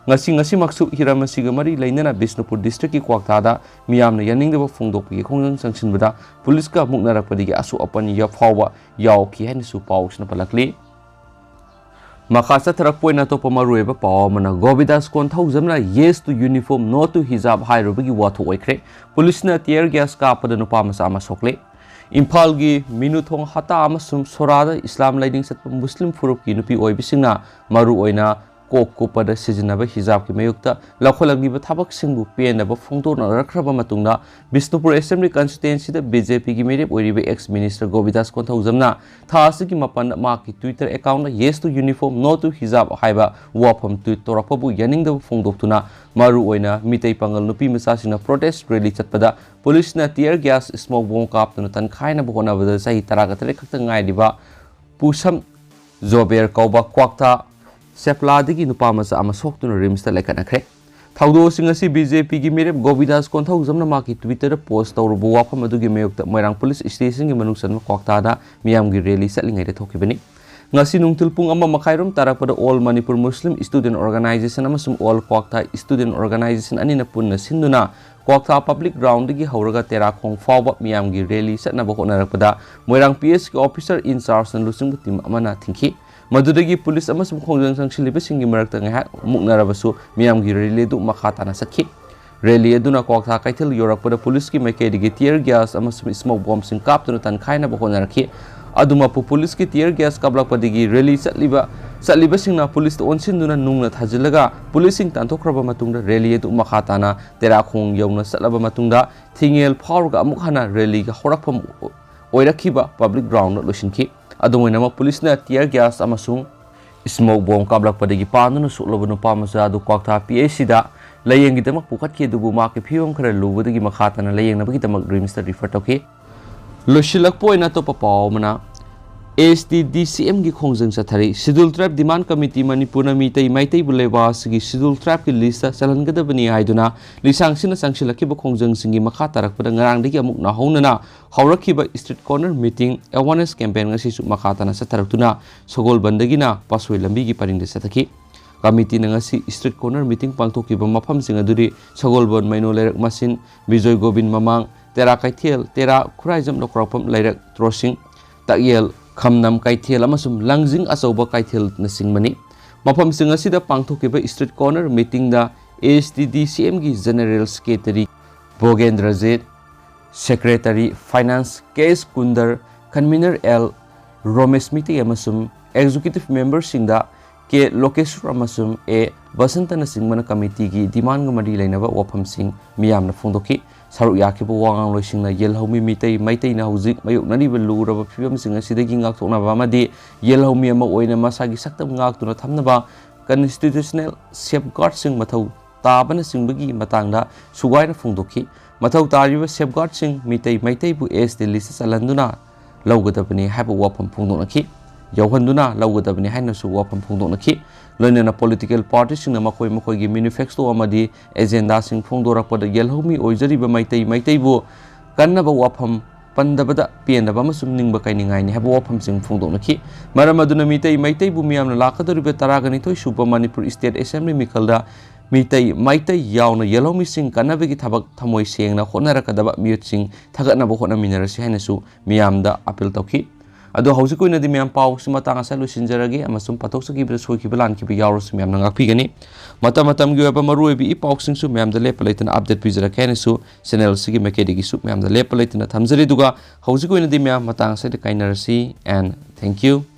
ꯉꯁꯤ, ꯉꯁꯤꯃꯛꯁꯨ ꯍꯤꯔꯝ ꯑꯁꯤꯒ ꯃꯔꯤ ꯂꯩꯅꯅ ꯕꯤꯁꯅꯨꯄꯨꯔ district-ꯀꯤ ꯀ꯭ꯋꯥꯛꯇꯥꯗ ꯃꯤꯌꯥꯝꯅ ꯌꯥꯅꯤꯡꯗꯕ ꯐꯣꯡꯗꯣꯛꯄꯒꯤ ꯈꯣꯡꯖꯪ ꯆꯪꯁꯤꯟꯕꯗ police-ꯀ ꯃꯨꯛꯅꯔꯛꯄꯗꯒꯤ ꯑꯁꯣꯛ ꯑꯄꯟ ꯌꯥ-, ꯐꯥꯎꯕ ꯌꯥꯎꯈꯤ ꯍꯥꯏꯅꯁꯨ ꯄꯥꯎꯁꯤꯅ ꯄꯜꯂꯛꯂꯤ꯫ ꯃꯈꯥ ꯆꯠꯊꯔꯛꯄ ꯑꯣꯏꯅ ꯑꯇꯣꯞꯄ ꯃꯔꯨꯑꯣꯏꯕ ꯄꯥꯎ ꯑꯃꯅ, ꯒꯣꯕꯤꯟꯗꯥꯁ ꯀꯣꯟꯊꯧꯖꯝꯅ "Yes to uniform, no to hijab" ꯍꯥꯏꯔꯨꯕꯒꯤ ꯋꯥꯊꯣꯛ ꯑꯣꯏꯈ꯭ꯔꯦ꯫ Police-ꯅ tear gas ꯀꯥꯞꯄꯗ ꯅꯨꯄꯥ ꯃꯆꯥ ꯑꯃ ꯁꯣꯛꯂꯦ꯫ ꯏꯝꯐꯥꯜꯒꯤ ꯃꯤꯅꯨꯊꯣꯡ ꯍꯇꯥ ꯑꯃꯁꯨꯡ ꯁꯣꯔꯥꯗ ꯏꯁꯂꯥꯝ ꯂꯥꯏꯅꯤꯡ ꯆꯠꯄ ꯃꯨꯁꯂꯤꯝ ꯐꯨꯔꯨꯞꯀꯤ ꯅꯨꯄꯤ ꯑꯣꯏꯕꯤꯁꯤꯡꯅ ꯃꯔꯨꯑꯣꯏꯅ ꯀꯣꯛ ꯀꯨꯞꯄꯗ ꯁꯤꯖꯤꯟꯅꯕ ꯍꯤꯖꯥꯕꯀꯤ ꯃꯥꯌꯣꯛꯇ ꯂꯧꯈꯠꯂꯛꯂꯤꯕ ꯊꯕꯛꯁꯤꯡꯕꯨ ꯄꯦꯟꯗꯕ ꯐꯣꯡꯗꯣꯛꯅꯔꯛꯈ꯭ꯔꯕ ꯃꯇꯨꯡꯗ, ꯕꯤꯁꯅꯨꯄꯨꯔ ꯑꯦꯁꯦꯝꯕ꯭ꯂꯤ ꯀꯟꯁꯇꯤꯇ꯭ꯋꯦꯟꯁꯤꯗ ꯕꯤ ꯖꯦ ꯄꯤꯒꯤ ꯃꯤꯔꯦꯞ ꯑꯣꯏꯔꯤꯕ ꯑꯦꯛꯁ ꯃꯤꯅꯤꯁꯇꯔ ꯒꯣꯕꯤꯟꯗꯥꯁ ꯀꯣꯟꯊꯧꯖꯝꯅ ꯊꯥ ꯑꯁꯤꯒꯤ ꯃꯥꯄꯟꯗ ꯃꯍꯥꯛꯀꯤ Twitter account-ꯇ "Yes to uniform, no to hijab" ꯍꯥꯏꯕ ꯋꯥꯐꯝ tweet ꯇꯧꯔꯛꯄꯕꯨ ꯌꯥꯅꯤꯡꯗꯕ ꯐꯣꯡꯗꯣꯛꯇꯨꯅ, ꯃꯔꯨꯑꯣꯏꯅ ꯃꯤꯇꯩ ꯄꯥꯉꯜ ꯅꯨꯄꯤ ꯃꯆꯥꯁꯤꯡꯅ protest rally ꯆꯠꯄꯗ ꯄꯨꯂꯤꯁꯅ tear gas, smoke bomb ꯀꯥꯞꯇꯨꯅ ꯇꯟꯈꯥꯏꯅꯕ ꯍꯣꯠꯅꯕꯗ ꯆꯍꯤ ꯇꯔꯥꯒ ꯇꯔꯦꯠ ꯈꯛꯇ ꯉꯥꯏꯔꯤꯕ ꯄꯨꯁꯝ ꯖꯣꯕꯦꯔ ꯀꯧꯕ ꯀ꯭ꯋꯥꯛꯊꯥ ꯁꯦꯄ꯭ꯂꯥꯗꯒꯤ ꯅꯨꯄꯥ ꯃꯆꯥ ꯑꯃ ꯁꯣꯛꯇꯨꯅ ꯔꯤꯝꯁꯇ ꯂꯩꯈꯠꯅꯈ꯭ꯔꯦ꯫ ꯊꯧꯗꯣꯛꯁꯤꯡ ꯑꯁꯤ ꯕꯤ ꯖꯦ ꯄꯤꯒꯤ ꯃꯤꯔꯦꯞ ꯒꯣꯕꯤꯟꯗꯥꯁ ꯀꯣꯟꯊꯧꯖꯝꯅ ꯃꯍꯥꯛꯀꯤ Twitter-ꯗ post ꯇꯧꯔꯨꯕ ꯋꯥꯐꯝ ꯑꯗꯨꯒꯤ ꯃꯥꯌꯣꯛꯇ ꯃꯣꯏꯔꯥꯡ ꯄꯨꯂꯤꯁ ꯁ꯭ꯇꯦꯁꯟꯒꯤ ꯃꯅꯨꯡ ꯆꯟꯕ ꯀ꯭ꯋꯥꯛꯊꯥꯗ ꯃꯤꯌꯥꯝꯒꯤ rally ꯆꯠꯂꯤꯉꯩꯗ ꯊꯣꯛꯈꯤꯕꯅꯤ꯫ ꯉꯁꯤ ꯅꯨꯡꯊꯤꯜ ꯄꯨꯡ ꯑꯃ ꯃꯈꯥꯏꯔꯣꯝ ꯇꯥꯔꯛꯄꯗ All Manipur Muslim Student Organization ꯑꯃꯁꯨꯡ All Kwakta Student Organization ꯑꯅꯤꯅ ꯄꯨꯟꯅ ꯁꯤꯟꯗꯨꯅ ꯀ꯭ꯋꯥꯛꯊꯥ public ground-ꯗꯒꯤ ꯍꯧꯔꯒ ꯇꯦꯔꯥꯈꯣꯡ ꯐꯥꯎꯕ ꯃꯤꯌꯥꯝꯒꯤ rally ꯆꯠꯅꯕ ꯍꯣꯠꯅꯔꯛꯄꯗ ꯃꯣꯏꯔꯥꯡ P S-ꯀꯤ officer in charge-ꯅ ꯂꯨꯆꯤꯡꯕ team ꯑꯃꯅ ꯊꯤꯡꯈꯤ꯫ ꯃꯗꯨꯗꯒꯤ ꯄꯨꯂꯤꯁ ꯑꯃꯁꯨꯡ ꯈꯣꯡꯖꯪ ꯆꯪꯁꯤꯜꯂꯤꯕꯁꯤꯡꯒꯤ ꯃꯔꯛꯇ ꯉꯥꯏꯍꯥꯛ ꯃꯨꯛꯅꯔꯕꯁꯨ ꯃꯤꯌꯥꯝꯒꯤ rally ꯑꯗꯨ ꯃꯈꯥ ꯇꯥꯅ ꯆꯠꯈꯤ꯫ Rally ꯑꯗꯨꯅ ꯀ꯭ꯋꯥꯛꯊꯥ ꯀꯩꯊꯦꯜ ꯌꯧꯔꯛꯄꯗ ꯄꯨꯂꯤꯁꯀꯤ ꯃꯥꯏꯀꯩꯗꯒꯤ tear gas ꯑꯃꯁꯨꯡ smoke bomb-ꯁꯤꯡ ꯀꯥꯞꯇꯨꯅ ꯇꯟꯈꯥꯏꯅꯕ ꯍꯣꯠꯅꯔꯛꯈꯤ꯫ ꯑꯗꯨꯃꯛꯄꯨ ꯄꯨꯂꯤꯁꯀꯤ tear gas ꯀꯥꯞꯂꯛꯄꯗꯒꯤ rally ꯆꯠꯂꯤꯕ, ꯆꯠꯂꯤꯕꯁꯤꯡꯅ ꯄꯨꯂꯤꯁꯇ ꯑꯣꯟꯁꯤꯟꯗꯨꯅ ꯅꯨꯡꯅ ꯊꯥꯖꯤꯜꯂꯒ ꯄꯨꯂꯤꯁꯁꯤꯡ ꯇꯥꯟꯊꯣꯛꯈ꯭ꯔꯕ ꯃꯇꯨꯡꯗ rally ꯑꯗꯨ ꯃꯈꯥ ꯇꯥꯅ ꯇꯦꯔꯥꯈꯣꯡ ꯌꯧꯅ ꯆꯠꯂꯕ ꯃꯇꯨꯡꯗ ꯊꯤꯡꯉꯦꯜ ꯐꯥꯎꯔꯒ ꯑꯃꯨꯛ ꯍꯟꯅ rally-ꯒꯤ ꯍꯧꯔꯛꯐꯝ ꯑꯣꯏꯔꯛꯈꯤꯕ public ground-ꯗ ꯂꯣꯏꯁꯤꯟꯈꯤ꯫ ꯑꯗꯨꯝ ꯑꯣꯏꯅꯃꯛ ꯄꯨꯂꯤꯁꯅ tear gas ꯑꯃꯁꯨꯡ smoke bomb ꯀꯥꯞꯂꯛꯄꯗꯒꯤ ꯄꯥꯟꯗꯨꯅ ꯁꯣꯛꯂꯕ ꯅꯨꯄꯥ ꯃꯆꯥ ꯑꯗꯨ ꯀ꯭ꯋꯥꯛꯊꯥ P H C-ꯗ ꯂꯥꯌꯦꯡꯒꯤꯗꯃꯛ ꯄꯨꯈꯠꯈꯤ, ꯑꯗꯨꯕꯨ ꯃꯍꯥꯛꯀꯤ ꯐꯤꯕꯝ ꯈꯔ ꯂꯨꯕꯗꯒꯤ ꯃꯈꯥ ꯇꯥꯅ ꯂꯥꯌꯦꯡꯅꯕꯒꯤꯗꯃꯛ ꯔꯤꯝꯁꯇ refer ꯇꯧꯈꯤ꯫ ꯂꯣꯏꯁꯤꯜꯂꯛꯄ ꯑꯣꯏꯅ ꯑꯇꯣꯞꯄ ꯄꯥꯎ ꯑꯃꯅ, A S T D C M-ꯒꯤ ꯈꯣꯡꯖꯪ ꯆꯠꯊꯔꯤ꯫ Scheduled Tribe Demand Committee ꯃꯅꯤꯄꯨꯔꯅ ꯃꯤꯇꯩ ꯃꯩꯇꯩꯕꯨ ꯂꯩꯕꯥꯛ ꯑꯁꯤꯒꯤ Scheduled Tribe-ꯀꯤ list-ꯇ ꯆꯜꯍꯟꯒꯗꯕꯅꯤ ꯍꯥꯏꯗꯨꯅ ꯂꯤꯁꯥꯡꯁꯤꯟꯅ ꯆꯪꯁꯤꯜꯂꯛꯈꯤꯕ ꯈꯣꯡꯖꯪꯁꯤꯡꯒꯤ ꯃꯈꯥ ꯇꯥꯔꯛꯄꯗ ꯉꯔꯥꯡꯗꯒꯤ ꯑꯃꯨꯛ ꯅꯧꯍꯧꯅꯅ ꯍꯧꯔꯛꯈꯤꯕ street corner meeting, awareness campaign ꯉꯁꯤꯁꯨ ꯃꯈꯥ ꯇꯥꯅ ꯆꯠꯊꯔꯛꯇꯨꯅ ꯁꯒꯣꯜꯕꯟꯗꯒꯤꯅ ꯄꯥꯠꯁꯣꯏ ꯂꯝꯕꯤꯒꯤ ꯄꯔꯤꯡꯗ ꯆꯠꯊꯈꯤ꯫ Committee-ꯅ ꯉꯁꯤ street corner meeting ꯄꯥꯡꯊꯣꯛꯈꯤꯕ ꯃꯐꯝꯁꯤꯡ ꯑꯗꯨꯗꯤ ꯁꯒꯣꯜꯕꯟ ꯃꯩꯅꯣ ꯂꯩꯔꯛ ꯃꯆꯤꯟ, ꯕꯤꯖꯣꯏ ꯒꯣꯕꯤꯟ ꯃꯃꯥꯡ, ꯇꯦꯔꯥ ꯀꯩꯊꯦꯜ, ꯇꯦꯔꯥ ꯈꯨꯔꯥꯏꯖꯝ ꯂꯧꯈ꯭ꯔꯥꯛꯄꯝ ꯂꯩꯔꯛ ꯇ꯭ꯔꯣꯁꯤꯡ, ꯇꯥꯛꯌꯦꯜ, ꯈꯝꯅꯝ ꯀꯩꯊꯦꯜ ꯑꯃꯁꯨꯡ ꯂꯪꯖꯤꯡ ꯑꯆꯧꯕ ꯀꯩꯊꯦꯜꯅꯆꯤꯡꯕꯅꯤ꯫ ꯃꯐꯝꯁꯤꯡ ꯑꯁꯤꯗ ꯄꯥꯡꯊꯣꯛꯈꯤꯕ street corner meeting-ꯗ A S T D C M-ꯒꯤ General Secretary ꯚꯣꯒꯦꯟꯗ꯭ꯔꯖꯤꯠ, Secretary Finance K S ꯀꯨꯟꯗꯔ, Convener L ꯔꯣꯃꯦꯁ Meitei ꯑꯃꯁꯨꯡ Executive Member-ꯁꯤꯡꯗ ꯀꯦ ꯂꯣꯀꯦꯁ꯭ꯋꯔ ꯑꯃꯁꯨꯡ ꯑꯦ ꯕꯁꯟꯇꯅꯆꯤꯡꯕꯅ ꯀꯃꯤꯇꯤꯒꯤ ꯗꯤꯃꯥꯟꯒ ꯃꯔꯤ ꯂꯩꯅꯕ ꯋꯥꯐꯝꯁꯤꯡ ꯃꯤꯌꯥꯝꯅ ꯐꯣꯡꯗꯣꯛꯈꯤ꯫ ꯁꯔꯨꯛ ꯌꯥꯈꯤꯕ ꯋꯥ ꯉꯥꯡꯂꯣꯏꯁꯤꯡꯅ ꯌꯦꯜꯍꯧꯃꯤ ꯃꯤꯇꯩ ꯃꯩꯇꯩꯅ ꯍꯧꯖꯤꯛ ꯃꯥꯌꯣꯛꯅꯔꯤꯕ ꯂꯨꯔꯕ ꯐꯤꯕꯝꯁꯤꯡ ꯑꯁꯤꯗꯒꯤ ꯉꯥꯛꯊꯣꯛꯅꯕ ꯑꯃꯗꯤ ꯌꯦꯜꯍꯧꯃꯤ ꯑꯃ ꯑꯣꯏꯅ ꯃꯁꯥꯒꯤ ꯁꯛꯇꯝ ꯉꯥꯛꯇꯨꯅ ꯊꯝꯅꯕ constitutional safeguardꯁꯤꯡ ꯃꯊꯧ ꯇꯥꯕꯅꯆꯤꯡꯕꯒꯤ ꯃꯇꯥꯡꯗ ꯁꯨꯒꯥꯏꯅ ꯐꯣꯡꯗꯣꯛꯈꯤ꯫ ꯃꯊꯧ ꯇꯥꯔꯤꯕ safeguardꯁꯤꯡ ꯃꯤꯇꯩ ꯃꯩꯇꯩꯕꯨ ST listꯇ ꯆꯜꯍꯟꯗꯨꯅ ꯂꯧꯒꯗꯕꯅꯤ ꯍꯥꯏꯕ ꯋꯥꯐꯝ ꯐꯣꯡꯗꯣꯛꯅꯈꯤ꯫ ꯌꯧꯍꯟꯗꯨꯅ ꯂꯧꯒꯗꯕꯅꯤ ꯍꯥꯏꯅꯁꯨ ꯋꯥꯐꯝ ꯐꯣꯡꯗꯣꯛꯅꯈꯤ꯫ ꯂꯣꯏꯅꯅ political partyꯁꯤꯡꯅ ꯃꯈꯣꯏ ꯃꯈꯣꯏꯒꯤ manifesto ꯑꯃꯗꯤ agendaꯁꯤꯡ ꯐꯣꯡꯗꯣꯔꯛꯄꯗ ꯌꯦꯜꯍꯧꯃꯤ ꯑꯣꯏꯖꯔꯤꯕ ꯃꯩꯇꯩ ꯃꯩꯇꯩꯕꯨ ꯀꯟꯅꯕ ꯋꯥꯐꯝ ꯄꯟꯗꯕꯗ ꯄꯦꯟꯗꯕ ꯑꯃꯁꯨꯡ ꯅꯤꯡꯕ ꯀꯥꯏꯅꯤꯡꯉꯥꯏꯅꯤ ꯍꯥꯏꯕ ꯋꯥꯐꯝꯁꯤꯡ ꯐꯣꯡꯗꯣꯛꯅꯈꯤ꯫ ꯃꯔꯝ ꯑꯗꯨꯅ ꯃꯤꯇꯩ ꯃꯩꯇꯩꯕꯨ ꯃꯤꯌꯥꯝꯅ ꯂꯥꯛꯀꯗꯧꯔꯤꯕ ꯇꯔꯥꯒ ꯅꯤꯊꯣꯏ ꯁꯨꯕ ꯃꯅꯤꯄꯨꯔ State Assembly ꯃꯤꯈꯜꯗ ꯃꯤꯇꯩ ꯃꯩꯇꯩ ꯌꯥꯎꯅ ꯌꯦꯜꯍꯧꯃꯤꯁꯤꯡ ꯀꯟꯅꯕꯒꯤ ꯊꯕꯛ ꯊꯃꯣꯏ ꯁꯦꯡꯅ ꯍꯣꯠꯅꯔꯛꯀꯗꯕ ꯃꯤꯑꯣꯏꯁꯤꯡ ꯊꯥꯒꯠꯅꯕ ꯍꯣꯠꯅꯃꯤꯟꯅꯔꯁꯤ ꯍꯥꯏꯅꯁꯨ ꯃꯤꯌꯥꯝꯗ appeal ꯇꯧꯈꯤ꯫ ꯑꯗꯣ ꯍꯧꯖꯤꯛꯀꯤ ꯑꯣꯏꯅꯗꯤ ꯃꯌꯥꯝ ꯄꯥꯎꯁꯤ ꯃꯇꯥꯡ ꯑꯁꯤꯗ ꯂꯣꯏꯁꯤꯟꯖꯔꯒꯦ ꯑꯃꯁꯨꯡ ꯄꯥꯊꯣꯛꯆꯈꯤꯕꯗ ꯁꯣꯏꯈꯤꯕ ꯂꯥꯟꯈꯤꯕ ꯌꯥꯎꯔꯁꯨ ꯃꯌꯥꯝꯅ ꯉꯥꯛꯄꯤꯒꯅꯤ꯫ ꯃꯇꯝ ꯃꯇꯝꯒꯤ ꯑꯣꯏꯕ ꯃꯔꯨꯑꯣꯏꯕ ꯏ ꯄꯥꯎꯁꯤꯡꯁꯨ ꯃꯌꯥꯝꯗ ꯂꯦꯞꯄ ꯂꯩꯇꯅ update ꯄꯤꯖꯔꯛꯀꯦ ꯍꯥꯏꯅꯁꯨ channel ꯑꯁꯤꯒꯤ ꯃꯥꯏꯀꯩꯗꯒꯤꯁꯨ ꯃꯌꯥꯝꯗ ꯂꯦꯞꯄ ꯂꯩꯇꯅ ꯊꯝꯖꯔꯤ꯫ ꯑꯗꯨꯒ ꯍꯧꯖꯤꯛ ꯑꯣꯏꯅꯗꯤ ꯃꯌꯥꯝ ꯃꯇꯥꯡ ꯑꯁꯤꯗ ꯀꯥꯏꯅꯔꯁꯤ and thank you꯫